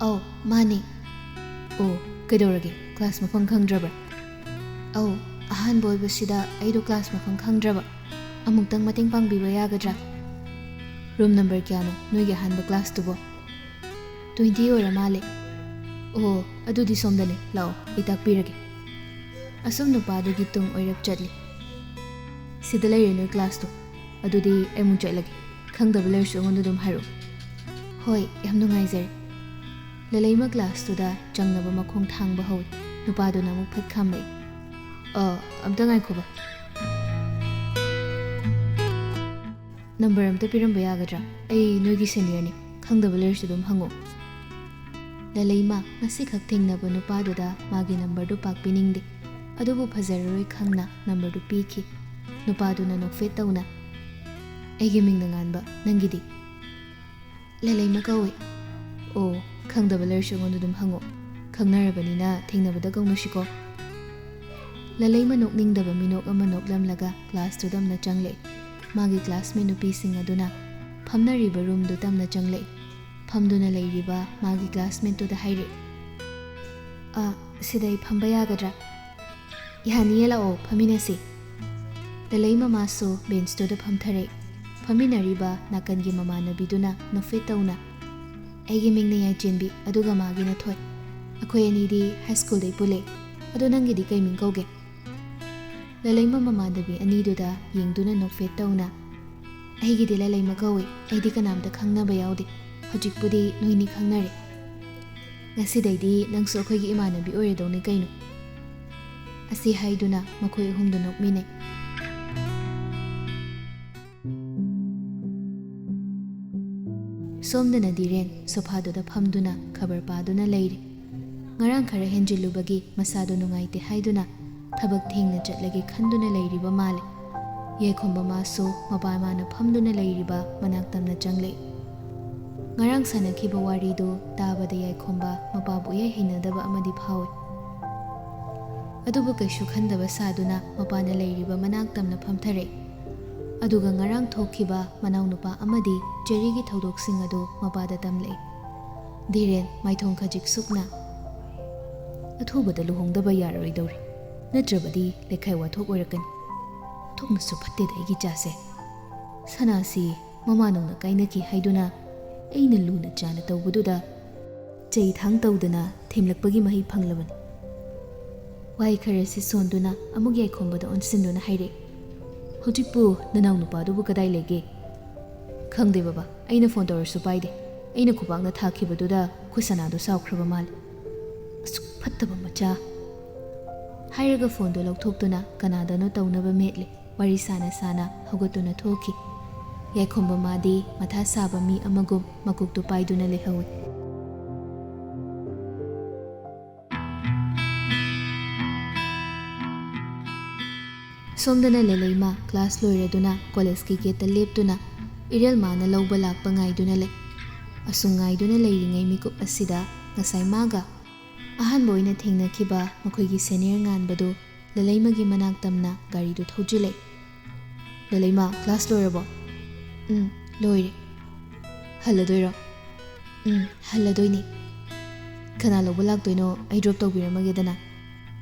"ꯑꯧ, ꯃꯥꯅꯤ꯫" "ꯑꯣ, ꯀꯩꯗꯧꯔꯒꯦ? ꯀ꯭ꯂꯥꯁ ꯃꯐꯝ ꯈꯪꯗ꯭ꯔꯕ꯭ꯔꯥ?" "ꯑꯧ, ꯑꯍꯥꯟꯕ ꯑꯣꯏꯕꯁꯤꯗ ꯑꯩꯗꯣ ꯀ꯭ꯂꯥꯁ ꯃꯐꯝ ꯈꯪꯗ꯭ꯔꯕ꯫ ꯑꯃꯨꯛꯇꯪ ꯃꯇꯦꯡ ꯄꯥꯡꯕꯤꯕ ꯌꯥꯒꯗ꯭ꯔꯥ?" "ꯔꯨꯝ ꯅꯝꯕꯔ ꯀꯌꯥꯅꯣ ꯅꯣꯏꯒꯤ ꯑꯍꯥꯟꯕ ꯀ꯭ꯂꯥꯁꯇꯨꯕꯣ?" "Twenty ꯑꯣꯏꯔ ꯃꯥꯜꯂꯦ꯫" "ꯑꯣ, ꯑꯗꯨꯗꯤ ꯁꯣꯝꯗꯅꯦ, ꯂꯥꯛꯑꯣ, ꯑꯩ ꯇꯥꯛꯄꯤꯔꯒꯦ꯫" ꯑꯁꯨꯝ ꯅꯨꯄꯥꯗꯨꯒꯤ ꯇꯨꯡ ꯑꯣꯏꯔꯞ ꯆꯠꯂꯤ꯫ "ꯁꯤꯗ ꯂꯩꯔꯦ ꯅꯣꯏ ꯀ꯭ꯂꯥꯁꯇꯣ꯫ ꯑꯗꯨꯗꯤ ꯑꯩ ꯑꯃꯨꯛ ꯆꯠꯂꯒꯦ꯫ ꯈꯪꯗꯕ ꯂꯩꯔꯁꯨ ꯑꯩꯉꯣꯟꯗ ꯑꯗꯨꯝ ꯍꯥꯏꯔꯛꯑꯣ꯫" "ꯍꯣꯏ, ꯌꯥꯝ ꯅꯨꯡꯉꯥꯏꯖꯔꯦ꯫" ꯂꯂꯩꯃ ꯀ꯭ꯂꯥꯁꯇꯨꯗ ꯆꯪꯅꯕ ꯃꯈꯣꯡ ꯊꯥꯡꯕ ꯍꯧꯏ꯫ ꯅꯨꯄꯥꯗꯨꯅ ꯑꯃꯨꯛ ꯐꯠ ꯈꯥꯝꯂꯛꯏ꯫ "ꯑ, ꯑꯝꯇ ꯉꯥꯏꯈꯣꯕ꯫ ꯅꯝꯕꯔ ꯑꯝꯇ ꯄꯤꯔꯝꯕ ꯌꯥꯒꯗ꯭ꯔꯥ? ꯑꯩ ꯅꯣꯏꯒꯤ ꯁꯦꯅꯤꯌꯔꯅꯤ꯫ ꯈꯪꯗꯕ ꯂꯩꯔꯁꯨ ꯑꯗꯨꯝ ꯍꯪꯉꯣ꯫ ꯂꯂꯩꯃ ꯉꯁꯤꯈꯛ ꯊꯦꯡꯅꯕ ꯅꯨꯄꯥꯗꯨꯗ ꯃꯥꯒꯤ ꯅꯝꯕꯔꯗꯨ ꯄꯥꯛ ꯄꯤꯅꯤꯡꯗꯦ, ꯑꯗꯨꯕꯨ ꯐꯖꯔꯔꯣꯏ ꯈꯪꯅ ꯅꯝꯕꯔꯗꯨ ꯄꯤꯈꯤ꯫ ꯅꯨꯄꯥꯗꯨꯅ ꯅꯣꯛꯐꯦꯠ ꯇꯧꯅ, "ꯑꯩꯒꯤ ꯃꯤꯡꯅ ꯉꯥꯟꯕ, ꯅꯪꯒꯤꯗꯤ?" "ꯂꯂꯩꯃ ꯀꯧꯏ꯫" "ꯑꯣ, ꯈꯪꯗꯕ ꯂꯩꯔꯁꯨ ꯑꯩꯉꯣꯟꯗ ꯑꯗꯨꯝ ꯍꯪꯉꯣ, ꯈꯪꯅꯔꯕꯅꯤꯅ ꯊꯦꯡꯅꯕꯗ ꯀꯧꯅꯁꯤꯀꯣ꯫" ꯂꯂꯩꯃ ꯅꯣꯛꯅꯤꯡꯗꯕ ꯃꯤꯅꯣꯛ ꯑꯃ ꯅꯣꯛꯂꯝꯂꯒ ꯀ꯭ꯂꯥꯁꯇꯨ ꯇꯝꯅ ꯆꯪꯂꯛꯏ꯫ ꯃꯥꯒꯤ ꯀ꯭ꯂꯥꯁꯃꯦꯠ ꯅꯨꯄꯤꯁꯤꯡ ꯑꯗꯨꯅ ꯐꯝꯅꯔꯤꯕ ꯔꯨꯝꯗꯨ ꯇꯝꯅ ꯆꯪꯂꯛꯏ꯫ ꯐꯝꯗꯨꯅ ꯂꯩꯔꯤꯕ ꯃꯥꯒꯤ ꯀ꯭ꯂꯥꯁꯃꯦꯠꯇꯨꯗ ꯍꯥꯏꯔꯛꯏ, "ꯑ, ꯁꯤꯗ ꯑꯩ ꯐꯝꯕ ꯌꯥꯒꯗ꯭ꯔꯥ?" "ꯌꯥꯅꯤꯌꯦ, ꯂꯥꯛꯑꯣ, ꯐꯝꯃꯤꯟꯅꯁꯤ꯫" ꯂꯂꯩ ꯃꯃꯥꯁꯨ ꯕꯦꯟꯁꯇꯨꯗ ꯐꯝꯊꯔꯛꯏ꯫ ꯐꯝꯃꯤꯟꯅꯔꯤꯕ ꯅꯥꯀꯟꯒꯤ ꯃꯃꯥꯟꯅꯕꯤꯗꯨꯅ ꯅꯣꯛꯐꯦꯠ ꯇꯧꯅ, "ꯑꯩꯒꯤ ꯃꯤꯡꯅ ꯌꯥꯏꯆꯦꯟꯕꯤ, ꯑꯗꯨꯒ ꯃꯥꯒꯤꯅ ꯊꯣꯏ꯫ ꯑꯩꯈꯣꯏ ꯑꯅꯤꯗꯤ ꯍꯥꯏ ꯁ꯭ꯀꯨꯜꯗꯩ ꯄꯨꯜꯂꯦ꯫ ꯑꯗꯣ ꯅꯪꯒꯤꯗꯤ ꯀꯩ ꯃꯤꯡ ꯀꯧꯒꯦ?" ꯂꯂꯩꯃ ꯃꯃꯥꯟꯅꯕꯤ ꯑꯅꯤꯗꯨꯗ ꯌꯦꯡꯗꯨꯅ ꯅꯣꯛꯐꯦꯠ ꯇꯧꯅ, "ꯑꯩꯒꯤꯗꯤ ꯂꯂꯩꯃ ꯀꯧꯏ, ꯑꯩꯗꯤ ꯀꯅꯥꯝꯇ ꯈꯪꯅꯕ ꯌꯥꯎꯗꯦ꯫ ꯍꯧꯖꯤꯛꯄꯨꯗꯤ ꯅꯣꯏꯅꯤ ꯈꯪꯅꯔꯦ꯫ ꯉꯁꯤꯗꯩꯗꯤ ꯅꯪꯁꯨ ꯑꯩꯈꯣꯏꯒꯤ ꯏꯃꯥꯟꯅꯕꯤ ꯑꯣꯏꯔꯗꯧꯅꯤ ꯀꯩꯅꯣ꯫" ꯑꯁꯤ ꯍꯥꯏꯗꯨꯅ ꯃꯈꯣꯏ ꯑꯍꯨꯝꯗꯨ ꯅꯣꯛꯃꯤꯟꯅꯩ꯫ ꯁꯣꯝꯗꯅ ꯙꯤꯔꯦꯟ ꯁꯣꯐꯥꯗꯨꯗ ꯐꯝꯗꯨꯅ ꯈꯕꯔ ꯄꯥꯗꯨꯅ ꯂꯩꯔꯤ꯫ ꯉꯔꯥꯡ ꯈꯔ ꯍꯦꯟꯖꯤꯜꯂꯨꯕꯒꯤ ꯃꯁꯥꯗꯨ ꯅꯨꯡꯉꯥꯏꯇꯦ ꯍꯥꯏꯗꯨꯅ ꯊꯕꯛ ꯊꯦꯡꯅ ꯆꯠꯂꯒꯦ ꯈꯟꯗꯨꯅ ꯂꯩꯔꯤꯕ ꯃꯥꯜꯂꯦ꯫ ꯌꯥꯏꯈꯣꯝꯕ ꯃꯥꯁꯨ ꯃꯄꯥ ꯃꯥꯅ ꯐꯝꯗꯨꯅ ꯂꯩꯔꯤꯕ ꯃꯅꯥꯛ ꯇꯝꯅ ꯆꯪꯂꯛꯏ꯫ ꯉꯔꯥꯡ ꯁꯥꯟꯅꯈꯤꯕ ꯋꯥꯔꯤꯗꯨ ꯇꯥꯕꯗ ꯌꯥꯏꯈꯣꯝꯕ ꯃꯄꯥꯕꯨ ꯏꯍꯩ ꯍꯩꯅꯗꯕ ꯑꯃꯗꯤ ꯐꯥꯎꯏ꯫ ꯑꯗꯨꯕꯨ ꯀꯩꯁꯨ ꯈꯟꯗꯕ ꯁꯥꯗꯨꯅ ꯃꯄꯥꯅ ꯂꯩꯔꯤꯕ ꯃꯅꯥꯛ ꯇꯝꯅ ꯐꯝꯊꯔꯛꯏ꯫ ꯑꯗꯨꯒ ꯉꯔꯥꯡ ꯊꯣꯛꯈꯤꯕ ꯃꯅꯥꯎꯅꯨꯄꯥ ꯑꯃꯗꯤ ꯖꯦꯔꯤꯒꯤ ꯊꯧꯗꯣꯛꯁꯤꯡ ꯑꯗꯨ ꯃꯄꯥꯗ ꯇꯝꯂꯛꯏ꯫ ꯙꯤꯔꯦꯟ ꯃꯥꯏꯊꯣꯡ ꯈꯖꯤꯛ ꯁꯨꯞꯅ, "ꯑꯊꯨꯕꯗ ꯂꯨꯍꯣꯡꯗꯕ ꯌꯥꯔꯔꯣꯏꯗꯧꯔꯤ, ꯅꯠꯇ꯭ꯔꯕꯗꯤ ꯂꯩꯈꯥꯏ ꯋꯥꯊꯣꯛ ꯑꯣꯏꯔꯛꯀꯅꯤ꯫ ꯑꯣꯟꯊꯣꯛꯅꯁꯨ ꯐꯠꯇꯦꯗ ꯑꯩꯒꯤ ꯏꯆꯥꯁꯦ꯫ ꯁꯅꯥꯁꯤ ꯃꯃꯥ ꯅꯧꯅ ꯀꯥꯏꯅꯈꯤ ꯍꯥꯏꯗꯨꯅ ꯑꯩꯅ ꯂꯨꯅ ꯆꯥꯅ ꯇꯧꯕꯗꯨꯗ ꯆꯩ ꯊꯥꯡ ꯇꯧꯗꯅ ꯊꯦꯝꯂꯛꯄꯒꯤ ꯃꯍꯩ ꯐꯪꯂꯕꯅꯤ꯫" ꯋꯥꯍꯩ ꯈꯔꯁꯤ ꯁꯣꯟꯗꯨꯅ ꯑꯃꯨꯛ ꯌꯥꯏꯈꯣꯝꯕꯗ ꯑꯣꯟꯁꯤꯟꯗꯨꯅ ꯍꯥꯏꯔꯛꯏ, "ꯍꯧꯖꯤꯛꯄꯨ ꯅꯅꯥꯎ ꯅꯨꯄꯥꯗꯨꯕꯨ ꯀꯗꯥꯏ ꯂꯩꯒꯦ?" "ꯈꯪꯗꯦ ꯕꯕꯥ, ꯑꯩꯅ ꯐꯣꯟ ꯇꯧꯔꯁꯨ ꯄꯥꯏꯗꯦ꯫ ꯑꯩꯅ ꯈꯨꯕꯥꯛꯅ ꯊꯥꯈꯤꯕꯗꯨꯗ ꯈꯨꯠ ꯁꯅꯥꯗꯨ ꯁꯥꯎꯈ꯭ꯔꯕ ꯃꯥꯜꯂꯦ꯫ ꯑꯁꯨꯛ ꯐꯠꯇꯕ ꯃꯆꯥ!" ꯍꯥꯏꯔꯒ ꯐꯣꯟꯗꯨ ꯂꯧꯊꯣꯛꯇꯨꯅ ꯀꯅꯥꯗꯅꯣ ꯇꯧꯅꯕ ꯃꯦꯠꯂꯦ꯫ ꯋꯥꯔꯤ ꯁꯥꯅ ꯁꯥꯅ ꯍꯧꯒꯠꯇꯨꯅ ꯊꯣꯛꯈꯤ꯫ ꯌꯥꯏꯈꯣꯝꯕ ꯃꯥꯗꯤ ꯃꯊꯥ ꯁꯥꯕ ꯃꯤ ꯑꯃꯒꯨꯝ ꯃꯀꯣꯛꯇꯨ ꯄꯥꯏꯗꯨꯅ ꯂꯩꯍꯧꯏ꯫ ꯁꯣꯝꯗꯅ ꯂꯦꯂꯩꯃ ꯀ꯭ꯂꯥꯁ ꯂꯣꯏꯔꯗꯨꯅ ꯀꯣꯂꯦꯖꯀꯤ ꯒꯦꯠꯇ ꯂꯦꯞꯇꯨꯅ ꯏꯔꯦꯜꯃꯥꯅ ꯂꯧꯕ ꯂꯥꯛꯄ ꯉꯥꯏꯗꯨꯅ ꯂꯩ꯫ ꯑꯁꯨꯝ ꯉꯥꯏꯗꯨꯅ ꯂꯩꯔꯤꯉꯩ ꯃꯤꯀꯨꯞ ꯑꯁꯤꯗ ꯉꯁꯥꯏ ꯃꯥꯒ ꯑꯍꯥꯟꯕ ꯑꯣꯏꯅ ꯊꯦꯡꯅꯈꯤꯕ ꯃꯈꯣꯏꯒꯤ ꯁꯦꯅꯤꯌꯔ ꯉꯥꯟꯕꯗꯨ ꯂꯦꯂꯩꯃꯒꯤ ꯃꯅꯥꯛ ꯇꯝꯅ ꯒꯥꯔꯤꯗꯨ ꯊꯧꯖꯤꯜꯂꯛꯏ꯫ "ꯂꯦꯂꯩꯃ, ꯀ꯭ꯂꯥꯁ ꯂꯣꯏꯔꯕꯣ?" "ꯎꯝ, ꯂꯣꯏꯔꯦ꯫" "ꯍꯜꯂꯗꯣꯏꯔꯣ?" "ꯎꯝ, ꯍꯜꯂꯗꯣꯏꯅꯤ꯫" "ꯀꯅꯥ ꯂꯧꯕ ꯂꯥꯛꯇꯣꯏꯅꯣ? ꯑꯩ ꯗ꯭ꯔꯣꯞ ꯇꯧꯕꯤꯔꯝꯃꯒꯦꯗꯅ꯫"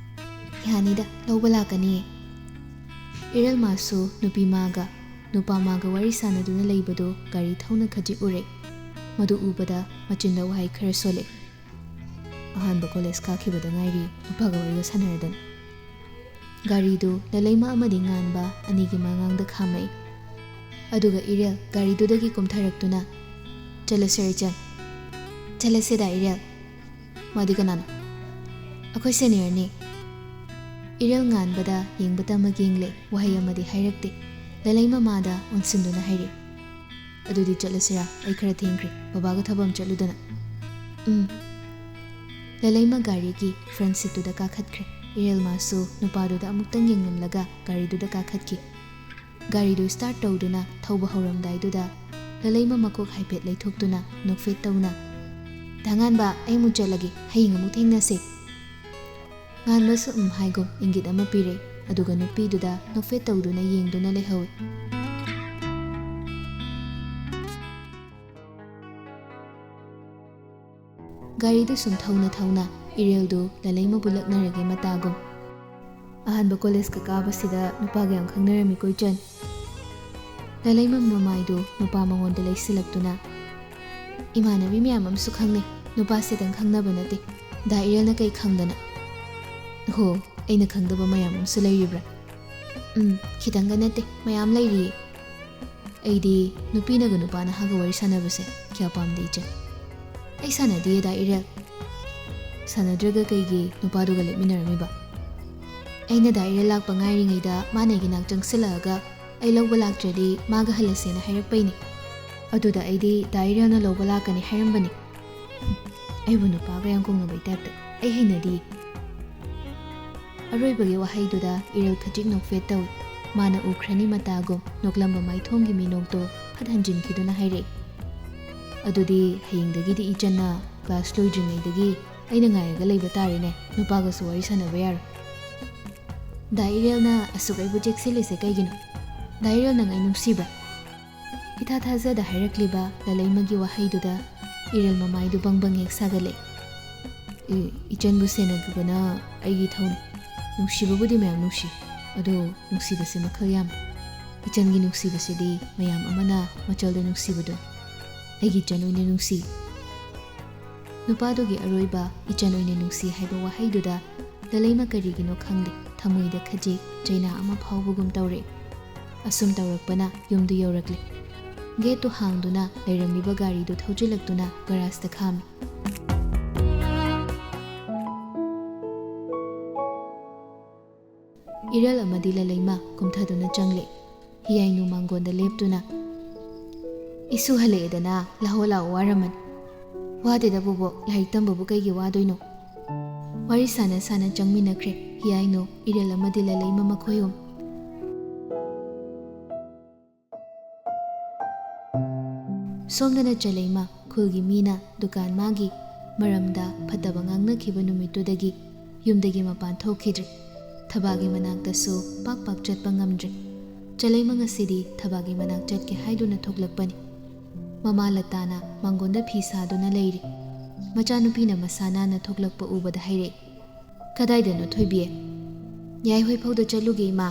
"ꯌꯥꯅꯤꯗ, ꯂꯧꯕ ꯂꯥꯛꯀꯅꯤꯌꯦ꯫" ꯏꯔꯦꯜꯃꯥꯁꯨ ꯅꯨꯄꯤ ꯃꯥꯒ ꯅꯨꯄꯥ ꯃꯥꯒ ꯋꯥꯔꯤ ꯁꯥꯟꯅꯗꯨꯅ ꯂꯩꯕꯗꯨ ꯒꯥꯔꯤ ꯊꯧꯅ ꯈꯖꯤꯛ ꯎꯔꯦ꯫ ꯃꯗꯨ ꯎꯕꯗ ꯃꯆꯤꯟꯗ ꯋꯥꯍꯩ ꯈꯔ ꯁꯣꯜꯂꯦ꯫ "ꯑꯍꯥꯟꯕ ꯀꯣꯂꯦꯖ ꯀꯥꯈꯤꯕꯗ ꯉꯥꯏꯔꯤ, ꯅꯨꯄꯥꯒ ꯋꯥꯔꯤꯒ ꯁꯥꯟꯅꯔꯗꯅ꯫" ꯒꯥꯔꯤꯗꯨ ꯂꯂꯩꯃ ꯑꯃꯗꯤ ꯉꯥꯟꯕ ꯑꯅꯤꯒꯤ ꯃꯉꯥꯡꯗ ꯈꯥꯝꯃꯛꯏ꯫ ꯑꯗꯨꯒ ꯏꯔꯦꯜ ꯒꯥꯔꯤꯗꯨꯗꯒꯤ ꯀꯨꯝꯊꯔꯛꯇꯨꯅ, "ꯆꯠꯂꯁꯤꯔ ꯏꯆꯟ?" "ꯆꯠꯂꯁꯤꯗ ꯏꯔꯦꯜ꯫" "ꯃꯥꯗꯤ ꯀꯅꯥꯅꯣ?" "ꯑꯩꯈꯣꯏ ꯁꯦꯅꯤꯌꯔꯅꯤ꯫" ꯏꯔꯦꯜ ꯉꯥꯟꯕꯗ ꯌꯦꯡꯕꯇꯃꯛ ꯌꯦꯡꯂꯦ, ꯋꯥꯍꯩ ꯑꯃꯗꯤ ꯍꯥꯏꯔꯛꯇꯦ꯫ ꯂꯂꯩꯃ ꯃꯥꯗ ꯑꯣꯟꯁꯤꯟꯗꯨꯅ ꯍꯥꯏꯔꯛꯏ, "ꯑꯗꯨꯗꯤ ꯆꯠꯂꯁꯤꯔꯥ? ꯑꯩ ꯈꯔ ꯊꯦꯡꯈ꯭ꯔꯦ, ꯕꯕꯥꯒ ꯊꯕꯛ ꯑꯃ ꯆꯠꯂꯨꯗꯅ꯫" "ꯎꯝ꯫" ꯂꯂꯩꯃ ꯒꯥꯔꯤꯒꯤ ꯐ꯭ꯔꯟꯠ ꯁꯤꯠꯇꯨꯗ ꯀꯥꯈꯠꯈ꯭ꯔꯦ꯫ ꯏꯔꯦꯜ ꯃꯥꯁꯨ ꯅꯨꯄꯥꯗꯨꯗ ꯑꯃꯨꯛꯇꯪ ꯌꯦꯡꯂꯝꯂꯒ ꯒꯥꯔꯤꯗꯨꯗ ꯀꯥꯈꯠꯈꯤ꯫ ꯒꯥꯔꯤꯗꯨ ꯁ꯭ꯇꯥꯔꯠ ꯇꯧꯗꯨꯅ ꯊꯧꯕ ꯍꯧꯔꯝꯗꯥꯏꯗꯨꯗ ꯂꯂꯩꯃ ꯃꯀꯣꯛ ꯍꯥꯏꯐꯦꯠ ꯂꯩꯊꯣꯛꯇꯨꯅ ꯅꯣꯛꯐꯦꯠ ꯇꯧꯅ, "ꯗꯥ ꯉꯥꯟꯕ, ꯑꯩ ꯑꯃꯨꯛ ꯆꯠꯂꯒꯦ, ꯍꯌꯦꯡ ꯑꯃꯨꯛ ꯊꯦꯡꯅꯁꯦ꯫" ꯉꯥꯟꯕꯁꯨ ꯎꯝ ꯍꯥꯏꯒꯨꯝ ꯏꯪꯒꯤꯠ ꯑꯃ ꯄꯤꯔꯦ, ꯑꯗꯨꯒ ꯅꯨꯄꯤꯗꯨꯗ ꯅꯣꯛꯐꯦꯠ ꯇꯧꯗꯨꯅ ꯌꯦꯡꯗꯨꯅ ꯂꯩꯍꯧꯏ꯫ ꯒꯥꯔꯤꯗꯨ ꯁꯨꯝ ꯊꯧꯅ ꯊꯧꯅ ꯏꯔꯦꯜꯗꯨ ꯂꯂꯩꯃꯕꯨ ꯂꯛꯅꯔꯒꯦ ꯃꯇꯥꯒꯨꯝ꯫ "ꯑꯍꯥꯟꯕ ꯀꯣꯂꯦꯖꯀ ꯀꯥꯕꯁꯤꯗ ꯅꯨꯄꯥꯒ ꯌꯥꯝ ꯈꯪꯅꯔꯝꯃꯤꯀꯣ ꯏꯆꯟ?" ꯂꯂꯩꯃ ꯃꯃꯥꯏꯗꯨ ꯅꯨꯄꯥ ꯃꯉꯣꯟꯗ ꯂꯩꯁꯤꯜꯂꯛꯇꯨꯅ, "ꯏꯃꯥꯟꯅꯕꯤ ꯃꯌꯥꯝ ꯑꯃꯁꯨ ꯈꯪꯅꯩ, ꯅꯨꯄꯥꯁꯤꯗꯪ ꯈꯪꯅꯕ ꯅꯠꯇꯦ꯫ ꯗꯥ ꯏꯔꯦꯜꯅ ꯀꯩ ꯈꯪꯗꯅ?" "ꯍꯣ, ꯑꯩꯅ ꯈꯪꯗꯕ ꯃꯌꯥꯝ ꯑꯃꯁꯨ ꯂꯩꯔꯤꯕ꯭ꯔꯥ?" "ꯎꯝ, ꯈꯤꯇꯪꯒ ꯅꯠꯇꯦ, ꯃꯌꯥꯝ ꯂꯩꯔꯤꯌꯦ꯫ ꯑꯩꯗꯤ ꯅꯨꯄꯤꯅꯒ ꯅꯨꯄꯥ ꯅꯍꯥꯒ ꯋꯥꯔꯤ ꯁꯥꯟꯅꯕꯁꯦ ꯀꯌꯥ ꯄꯥꯝꯗꯦ ꯏꯆꯦ꯫" "ꯑꯩ ꯁꯥꯟꯅꯗꯤꯌꯦ ꯗꯥ ꯏꯔꯦꯜ꯫" "ꯁꯥꯟꯅꯗ꯭ꯔꯒ ꯀꯩꯒꯤ ꯅꯨꯄꯥꯗꯨꯒ ꯂꯦꯞꯃꯤꯟꯅꯔꯝꯃꯤꯕ?" "ꯑꯩꯅ ꯗꯥ ꯏꯔꯦꯜ ꯂꯥꯛꯄ ꯉꯥꯏꯔꯤꯉꯩꯗ ꯃꯥꯅ ꯑꯩꯒꯤ ꯅꯥꯛ ꯆꯪꯁꯤꯜꯂꯛꯑꯒ ꯑꯩ ꯂꯧꯕ ꯂꯥꯛꯇ꯭ꯔꯗꯤ ꯃꯥꯒ ꯍꯜꯂꯁꯦꯅ ꯍꯥꯏꯔꯛꯄꯩꯅꯦ꯫ ꯑꯗꯨꯗ ꯑꯩꯗꯤ ꯗꯥ ꯏꯔꯦꯜꯅ ꯂꯧꯕ ꯂꯥꯛꯀꯅꯤ ꯍꯥꯏꯔꯝꯕꯅꯤ꯫ ꯑꯩꯕꯨ ꯅꯨꯄꯥꯒ ꯌꯥꯝ ꯀꯧꯅꯕꯩ ꯇꯥꯏꯞꯇ꯫ ꯑꯩ ꯍꯩꯅꯗꯤ꯫ ꯑꯔꯣꯏꯕꯒꯤ ꯋꯥꯍꯩꯗꯨꯗ ꯏꯔꯦꯜ ꯈꯖꯤꯛ ꯅꯣꯛꯐꯦꯠ ꯇꯧꯏ꯫ ꯃꯥꯅ ꯎꯈ꯭ꯔꯅꯤ ꯃꯇꯥꯒꯨꯝ ꯅꯣꯛꯂꯝꯕ ꯃꯥꯏꯊꯣꯡꯒꯤ ꯃꯤꯅꯣꯛꯇꯣ ꯐꯠ ꯍꯟꯖꯤꯟꯈꯤꯗꯨꯅ ꯍꯥꯏꯔꯛꯏ, "ꯑꯗꯨꯗꯤ ꯍꯌꯦꯡꯗꯒꯤꯗꯤ ꯏꯆꯟꯅ ꯀ꯭ꯂꯥꯁ ꯂꯣꯏꯗ꯭ꯔꯤꯉꯩꯗꯒꯤ ꯑꯩꯅ ꯉꯥꯏꯔꯒ ꯂꯩꯕ ꯇꯥꯔꯦꯅꯦ, ꯅꯨꯄꯥꯒꯁꯨ ꯋꯥꯔꯤ ꯁꯥꯟꯅꯕ ꯌꯥꯔꯣꯏ꯫" ꯗꯥ ꯏꯔꯦꯜꯅ ꯑꯁꯨꯛ ꯑꯩꯕꯨ ꯆꯦꯛꯁꯤꯜꯂꯤꯁꯦ ꯀꯩꯒꯤꯅꯣ? ꯗꯥ ꯏꯔꯦꯜ ꯅꯪ ꯑꯩ ꯅꯨꯡꯁꯤꯕ꯭ꯔꯥ? ꯏꯊꯥ ꯊꯥꯖꯗ ꯍꯥꯏꯔꯛꯂꯤꯕ ꯂꯂꯩꯃꯒꯤ ꯋꯥꯍꯩꯗꯨꯗ ꯏꯔꯦꯜ ꯃꯃꯥꯏꯗꯨ ꯕꯪ ꯕꯪ ꯍꯦꯛ ꯁꯥꯒꯠꯂꯦ꯫ "ꯏ-, ꯏꯆꯟꯕꯨ ꯁꯦꯟꯅꯈꯤꯕꯅ ꯑꯩꯒꯤ ꯏꯊꯧꯅꯤ꯫ ꯅꯨꯡꯁꯤꯕꯕꯨꯗꯤ ꯃꯌꯥꯝ ꯅꯨꯡꯁꯤ, ꯑꯗꯣ ꯅꯨꯡꯁꯤꯕꯁꯦ ꯃꯈꯜ ꯌꯥꯝꯃꯤ꯫ ꯏꯆꯟꯒꯤ ꯅꯨꯡꯁꯤꯕꯁꯤꯗꯤ ꯃꯌꯥꯝ ꯑꯃꯅ ꯃꯆꯜꯗ ꯅꯨꯡꯁꯤꯕꯗꯨ꯫ ꯑꯩꯒꯤ ꯏꯆꯟ ꯑꯣꯏꯅ ꯅꯨꯡꯁꯤ꯫" ꯅꯨꯄꯥꯗꯨꯒꯤ ꯑꯔꯣꯏꯕ "ꯏꯆꯟ ꯑꯣꯏꯅ ꯅꯨꯡꯁꯤ" ꯍꯥꯏꯕ ꯋꯥꯍꯩꯗꯨꯗ ꯂꯂꯩꯃ ꯀꯔꯤꯒꯤꯅꯣ ꯈꯪꯗꯦ, ꯊꯃꯣꯏꯗ ꯈꯖꯤꯛ ꯆꯩꯅꯥ ꯑꯃ ꯐꯥꯎꯕꯒꯨꯝ ꯇꯧꯔꯦ꯫ ꯑꯁꯨꯝ ꯇꯧꯔꯛꯄꯅ ꯌꯨꯝꯗꯨ ꯌꯧꯔꯛꯂꯦ꯫ ꯒꯦꯠꯇꯨ ꯍꯥꯡꯗꯨꯅ ꯂꯩꯔꯝꯂꯤꯕ ꯒꯥꯔꯤꯗꯨ ꯊꯧꯖꯤꯜꯂꯛꯇꯨꯅ ꯒꯔꯥꯖꯇ ꯈꯥꯝꯃꯤ꯫ ꯏꯔꯦꯜ ꯑꯃꯗꯤ ꯂꯂꯩꯃ ꯀꯨꯝꯊꯗꯨꯅ ꯆꯪꯂꯦ꯫ ꯍꯤꯌꯥꯏꯅꯨ ꯃꯥꯡꯒꯣꯟꯗ ꯂꯦꯞꯇꯨꯅ, "ꯏꯁꯨ ꯍꯜꯂꯛꯑꯦꯗꯅ, ꯂꯥꯛꯑꯣ ꯂꯥꯛꯑꯣ, ꯋꯥꯔꯝꯃꯅꯤ꯫" "ꯋꯥꯗꯦꯗ ꯕꯣꯕꯣꯛ, ꯂꯥꯏꯔꯤꯛ ꯇꯝꯕꯕꯨ ꯀꯩꯒꯤ ꯋꯥꯗꯣꯏꯅꯣ?" ꯋꯥꯔꯤ ꯁꯥꯟꯅ ꯁꯥꯟꯅ ꯆꯪꯃꯤꯟꯅꯈ꯭ꯔꯦ ꯍꯤꯌꯥꯏꯅꯨ, ꯏꯔꯦꯜ ꯑꯃꯗꯤ ꯂꯂꯩꯃ ꯃꯈꯣꯏ ꯑꯍꯨꯝ꯫ ꯁꯣꯝꯗꯅ ꯆꯂꯩꯃ, ꯈꯨꯜꯒꯤ ꯃꯤꯅ ꯗꯨꯀꯥꯟ ꯃꯥꯒꯤ ꯃꯔꯝꯗ ꯐꯠꯇꯕ ꯉꯥꯡꯅꯈꯤꯕ ꯅꯨꯃꯤꯠꯇꯨꯗꯒꯤ ꯌꯨꯝꯗꯒꯤ ꯃꯄꯥꯟ ꯊꯣꯛꯈꯤꯗ꯭ꯔꯦ꯫ ꯊꯕꯥꯒꯤ ꯃꯅꯥꯛꯇꯁꯨ ꯄꯥꯛ ꯄꯥꯛ ꯆꯠꯄ ꯉꯝꯗ꯭ꯔꯦ꯫ ꯆꯂꯩꯃ ꯉꯁꯤꯗꯤ ꯊꯕꯥꯒꯤ ꯃꯅꯥꯛ ꯆꯠꯀꯦ ꯍꯥꯏꯗꯨꯅ ꯊꯣꯛꯂꯛꯄꯅꯤ꯫ ꯃꯃꯥ ꯂꯇꯥꯅ ꯃꯥꯡꯒꯣꯟꯗ ꯐꯤ ꯁꯥꯗꯨꯅ ꯂꯩꯔꯤ꯫ ꯃꯆꯥꯅꯨꯄꯤꯅ ꯃꯁꯥ ꯅꯥꯟꯅ ꯊꯣꯛꯂꯛꯄ ꯎꯕꯗ ꯍꯥꯏꯔꯛꯏ, "ꯀꯗꯥꯏꯗꯅꯣ ꯊꯣꯏꯕꯤ?" "ꯌꯥꯏꯍꯣꯏ ꯐꯥꯎꯗ ꯆꯠꯂꯨꯒꯦ, ꯏꯃꯥ꯫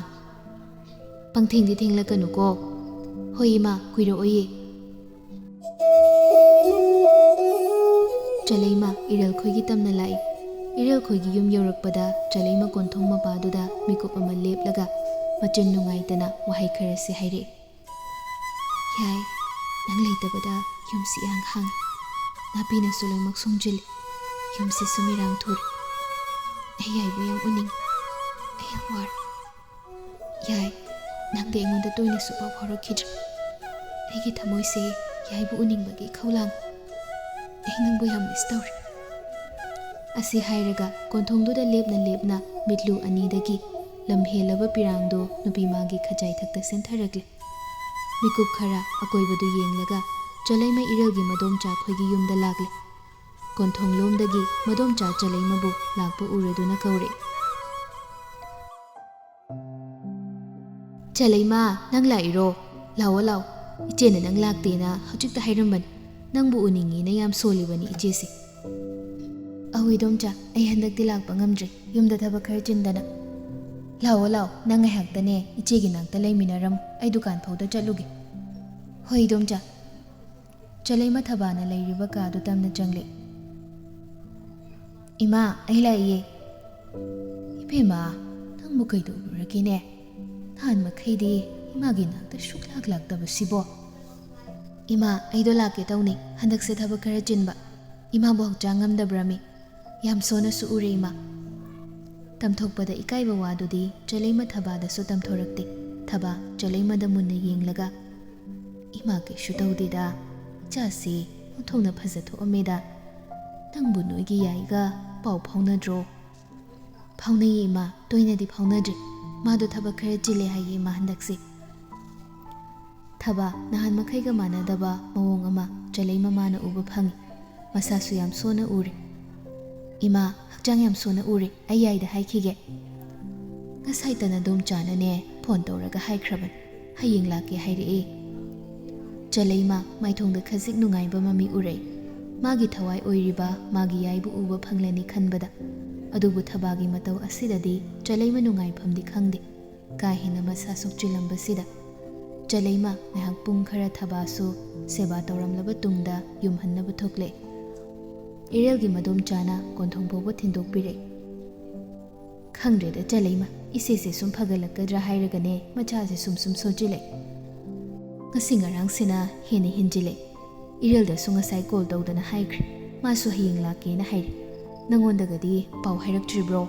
ꯄꯪꯊꯦꯡꯗꯤ ꯊꯦꯡꯂꯛꯀꯅꯨꯀꯣ꯫" "ꯍꯣꯏ, ꯏꯃꯥ, ꯀꯨꯏꯔꯛꯑꯣꯏꯌꯦ꯫" ꯆꯂꯩꯃ ꯏꯔꯦꯜꯈꯣꯏꯒꯤ ꯇꯝꯅ ꯂꯥꯛꯏ꯫ ꯏꯔꯦꯜꯈꯣꯏꯒꯤ ꯌꯨꯝ ꯌꯧꯔꯛꯄꯗ ꯆꯂꯩꯃ ꯀꯣꯟꯊꯣꯡ ꯃꯄꯥꯗꯨꯗ ꯃꯤꯀꯨꯞ ꯑꯃ ꯂꯦꯞꯂꯒ ꯃꯆꯤꯟ ꯅꯨꯡꯉꯥꯏꯇꯅ ꯋꯥꯍꯩ ꯈꯔꯁꯤ ꯍꯥꯏꯔꯛꯏ꯫ "ꯌꯥꯏ, ꯅꯪ ꯂꯩꯇꯕꯗ ꯌꯨꯝꯁꯤ ꯏꯍꯥꯡ ꯍꯥꯡꯉꯤ꯫ ꯅꯥꯄꯤꯅꯁꯨ ꯂꯣꯏꯅꯃꯛ ꯁꯣꯡꯖꯤꯜꯂꯤ꯫ ꯌꯨꯝꯁꯤꯁꯨ ꯃꯤꯔꯥꯡ ꯊꯨꯔꯦ꯫ ꯑꯩ ꯌꯥꯏꯕꯨ ꯌꯥꯝ ꯎꯅꯤꯡꯉꯤ꯫ ꯑꯩ ꯌꯥꯝ ꯋꯥꯔꯦ꯫" "ꯌꯥꯏ, ꯅꯪꯗꯤ ꯑꯩꯉꯣꯟꯗ ꯇꯣꯏꯅ ꯁꯨꯛꯐꯥꯎ ꯐꯥꯎꯔꯛꯈꯤꯗ꯭ꯔꯦ꯫ ꯑꯩꯒꯤ ꯊꯃꯣꯏꯁꯦ ꯌꯥꯏꯕ ꯎꯅꯤꯡꯕꯒꯤ ꯏꯈꯧ ꯂꯥꯡꯉꯤ꯫ ꯑꯩ ꯅꯪꯕꯨ ꯌꯥꯝ ꯃꯤꯁ ꯇꯧꯔꯦ꯫ ꯑꯁꯤ ꯍꯥꯏꯔꯒ ꯀꯣꯟꯊꯣꯡꯗꯨꯗ ꯂꯦꯞꯅ ꯂꯦꯞꯅ ꯃꯤꯠꯂꯨ ꯑꯅꯤꯗꯒꯤ ꯂꯝ ꯍꯦꯜꯂꯕ ꯄꯤꯔꯥꯡꯗꯣ ꯅꯨꯄꯤ ꯃꯥꯒꯤ ꯈꯖꯥꯏ ꯊꯛꯇ ꯁꯦꯟꯊꯔꯛꯂꯦ꯫ ꯃꯤꯀꯨꯞ ꯈꯔ ꯑꯀꯣꯏꯕꯗꯨ ꯌꯦꯡꯂꯒ ꯆꯂꯩꯃ ꯏꯔꯦꯜꯒꯤ ꯃꯗꯣꯝꯆꯥ ꯈꯣꯏꯒꯤ ꯌꯨꯝꯗ ꯂꯥꯛꯂꯦ꯫ ꯀꯣꯟꯊꯣꯡꯂꯣꯝꯗꯒꯤ ꯃꯗꯣꯝꯆꯥ ꯆꯂꯩꯃꯕꯨ ꯂꯥꯛꯄ ꯎꯔꯗꯨꯅ ꯀꯧꯔꯦ꯫ "ꯆꯂꯩꯃ, ꯅꯪ ꯂꯥꯛꯏꯔꯣ? ꯂꯥꯛꯑꯣ, ꯂꯥꯛꯑꯣ꯫ ꯏꯆꯦꯅ ꯅꯪ ꯂꯥꯛꯇꯦꯅ ꯍꯧꯖꯤꯛꯇ ꯍꯥꯏꯔꯝꯕꯅꯤ꯫ ꯅꯪꯕꯨ ꯎꯅꯤꯡꯉꯤꯅ ꯌꯥꯝ ꯁꯣꯜꯂꯤꯕꯅꯤ ꯏꯆꯦꯁꯦ꯫" "ꯑꯍꯣꯏ ꯏꯗꯣꯝꯆꯥ, ꯑꯩ ꯍꯟꯗꯛꯇꯤ ꯂꯥꯛꯄ ꯉꯝꯗ꯭ꯔꯦ, ꯌꯨꯝꯗ ꯊꯕꯛ ꯈꯔ ꯆꯤꯟꯗꯅ꯫" "ꯂꯥꯛꯑꯣ, ꯂꯥꯛꯑꯣ, ꯅꯪ ꯉꯥꯏꯍꯥꯛꯇꯅꯦ ꯏꯆꯦꯒꯤ ꯅꯥꯛꯇ ꯂꯩꯃꯤꯟꯅꯔꯝꯃꯨ, ꯑꯩ ꯗꯨꯀꯥꯟ ꯐꯥꯎꯗ ꯆꯠꯂꯨꯒꯦ꯫" "ꯍꯣꯏ ꯏꯗꯣꯝꯆꯥ꯫" ꯆꯂꯩꯃ ꯊꯕꯥꯅ ꯂꯩꯔꯤꯕ ꯀꯥꯗꯨ ꯇꯝꯅ ꯆꯪꯂꯦ꯫ "ꯏꯃꯥ, ꯑꯩ ꯂꯥꯛꯏꯌꯦ꯫" "ꯏꯕꯦꯝꯃ, ꯅꯪꯕꯨ ꯀꯩꯗꯧꯔꯨꯔꯒꯦꯅꯦ? ꯅꯍꯥꯟ ꯃꯈꯩꯗꯤ ꯏꯃꯥꯒꯤ ꯅꯥꯛꯇ ꯁꯨꯛꯂꯥꯛ ꯂꯥꯛꯇꯕꯁꯤꯕꯣ?" "ꯏꯃꯥ, ꯑꯩꯗꯣ ꯂꯥꯛꯀꯦ ꯇꯧꯅꯤ, ꯍꯟꯗꯛꯁꯦ ꯊꯕꯛ ꯈꯔ ꯆꯤꯟꯕ꯫ ꯏꯃꯥꯕꯨ ꯍꯛꯆꯥꯡ ꯉꯝꯗꯕ꯭ꯔꯃꯤ꯫ ꯌꯥꯝ ꯁꯣꯟꯅꯁꯨ ꯎꯔꯦ ꯏꯃꯥ꯫" ꯇꯝꯊꯣꯛꯄꯗ ꯏꯀꯥꯏꯕ ꯋꯥꯗꯨꯗꯤ ꯆꯂꯩꯃ ꯊꯕꯥꯗꯁꯨ ꯇꯝꯊꯣꯔꯛꯇꯦ꯫ ꯊꯕꯥ ꯆꯂꯩꯃꯗ ꯃꯨꯟꯅ ꯌꯦꯡꯂꯒ, "ꯏꯃꯥ ꯀꯩꯁꯨ ꯇꯧꯗꯦꯗ, ꯏꯆꯥꯁꯤ ꯑꯣꯟꯊꯣꯛꯅ ꯐꯖꯊꯣꯛꯑꯝꯃꯦꯗ꯫ ꯅꯪꯕꯨ ꯅꯣꯏꯒꯤ ꯌꯥꯏꯒ ꯄꯥꯎ ꯐꯥꯎꯅꯗ꯭ꯔꯣ?" "ꯐꯥꯎꯅꯩꯌꯦ ꯏꯃꯥ, ꯇꯣꯏꯅꯗꯤ ꯐꯥꯎꯅꯗ꯭ꯔꯦ꯫ ꯃꯥꯗꯣ ꯊꯕꯛ ꯈꯔ ꯆꯤꯜꯂꯦ ꯍꯥꯏꯌꯦ ꯏꯃꯥ ꯍꯟꯗꯛꯁꯦ꯫" ꯊꯕꯥ ꯅꯍꯥꯟ ꯃꯈꯩꯒ ꯃꯥꯟꯅꯗꯕ ꯃꯑꯣꯡ ꯑꯃ ꯆꯂꯩꯃ ꯃꯥꯅ ꯎꯕ ꯐꯪꯉꯤ꯫ ꯃꯁꯥꯁꯨ ꯌꯥꯝ ꯁꯣꯟꯅ ꯎꯔꯦ꯫ "ꯏꯃꯥ, ꯍꯛꯆꯥꯡ ꯌꯥꯝ ꯁꯣꯟꯅ ꯎꯔꯦ, ꯑꯩ ꯌꯥꯏꯗ ꯍꯥꯏꯈꯤꯒꯦ꯫" "ꯉꯁꯥꯏꯇ ꯅꯗꯣꯝꯆꯥꯅꯅꯦ ꯐꯣꯟ ꯇꯧꯔꯒ ꯍꯥꯏꯈ꯭ꯔꯕꯅꯤ, ꯍꯌꯦꯡ ꯂꯥꯛꯀꯦ ꯍꯥꯏꯔꯛꯑꯦ꯫" ꯆꯂꯩꯃ ꯃꯥꯏꯊꯣꯡꯗ ꯈꯖꯤꯛ ꯅꯨꯡꯉꯥꯏꯕ ꯃꯃꯤ ꯎꯔꯛꯏ꯫ ꯃꯥꯒꯤ ꯊꯋꯥꯏ ꯑꯣꯏꯔꯤꯕ ꯃꯥꯒꯤ ꯌꯥꯏꯕꯨ ꯎꯕ ꯐꯪꯂꯅꯤ ꯈꯟꯕꯗ꯫ ꯑꯗꯨꯕꯨ ꯊꯕꯥꯒꯤ ꯃꯇꯧ ꯑꯁꯤꯗꯗꯤ ꯆꯂꯩꯃ ꯅꯨꯡꯉꯥꯏꯐꯝꯗꯤ ꯈꯪꯗꯦ꯫ ꯀꯥ ꯍꯦꯟꯅ ꯃꯁꯥ ꯁꯣꯛꯆꯤꯜꯂꯝꯕꯁꯤꯗ꯫ ꯆꯂꯩꯃ ꯉꯥꯏꯍꯥꯛ ꯄꯨꯡ ꯈꯔ ꯊꯕꯥꯁꯨ ꯁꯦꯕꯥ ꯇꯧꯔꯝꯂꯕ ꯇꯨꯡꯗ ꯌꯨꯝ ꯍꯟꯅꯕ ꯊꯣꯛꯂꯦ꯫ ꯏꯔꯦꯜꯒꯤ ꯃꯗꯣꯝꯆꯥꯅ ꯀꯣꯟꯊꯣꯡ ꯐꯥꯎꯕ ꯊꯤꯟꯗꯣꯛꯄꯤꯔꯦ꯫ "ꯈꯪꯗ꯭ꯔꯦꯗ ꯆꯂꯩꯃ, ꯏꯆꯦꯁꯦ ꯁꯨꯝ ꯐꯒꯠꯂꯛꯀꯗ꯭ꯔꯥ ꯍꯥꯏꯔꯒꯅꯦ ꯃꯆꯥꯁꯦ ꯁꯨꯝ ꯁꯨꯝ ꯁꯣꯟꯖꯤꯜꯂꯦ꯫ ꯉꯁꯤ ꯉꯔꯥꯡꯁꯤꯅ ꯍꯦꯟꯅ ꯍꯦꯟꯖꯤꯜꯂꯦ꯫ ꯏꯔꯦꯜꯗꯁꯨ ꯉꯁꯥꯏ ꯀꯣꯜ ꯇꯧꯗꯅ ꯍꯥꯏꯈ꯭ꯔꯦ, ꯃꯥꯁꯨ ꯍꯌꯦꯡ ꯂꯥꯛꯀꯦꯅ ꯍꯥꯏꯔꯦ꯫ ꯅꯪꯉꯣꯟꯗꯒꯗꯤ ꯄꯥꯎ ꯍꯥꯏꯔꯛꯇ꯭ꯔꯤꯕ꯭ꯔꯣ?"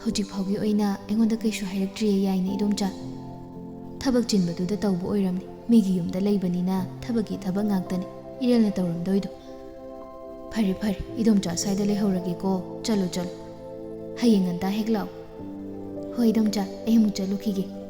"ꯍꯧꯖꯤꯛ ꯐꯥꯎꯒꯤ ꯑꯣꯏꯅ ꯑꯩꯉꯣꯟꯗ ꯀꯩꯁꯨ ꯍꯥꯏꯔꯛꯇ꯭ꯔꯤꯌꯦ ꯌꯥꯏꯅꯦ ꯏꯗꯣꯝꯆꯥ꯫ ꯊꯕꯛ ꯆꯤꯟꯕꯗꯨꯗ ꯇꯧꯕ ꯑꯣꯏꯔꯝꯅꯤ꯫ ꯃꯤꯒꯤ ꯌꯨꯝꯗ ꯂꯩꯕꯅꯤꯅ ꯊꯕꯛꯀꯤ ꯊꯕꯛ ꯉꯥꯛꯇꯅꯤ ꯏꯔꯦꯜꯅ ꯇꯧꯔꯝꯗꯣꯏꯗꯣ꯫ ꯐꯔꯦ ꯐꯔꯦ, ꯏꯗꯣꯝꯆꯥ ꯁ꯭ꯋꯥꯏꯗ ꯂꯩꯍꯧꯔꯒꯦꯀꯣ꯫ ꯆꯠꯂꯣ ꯆꯠꯂꯣ꯫ ꯍꯌꯦꯡ ꯉꯟꯇꯥ ꯍꯦꯛ ꯂꯥꯛꯑꯣ꯫ ꯍꯣꯏ ꯏꯗꯣꯝꯆꯥ, ꯑꯩ ꯑꯃꯨꯛ ꯆꯠꯂꯨꯈꯤꯒꯦ꯫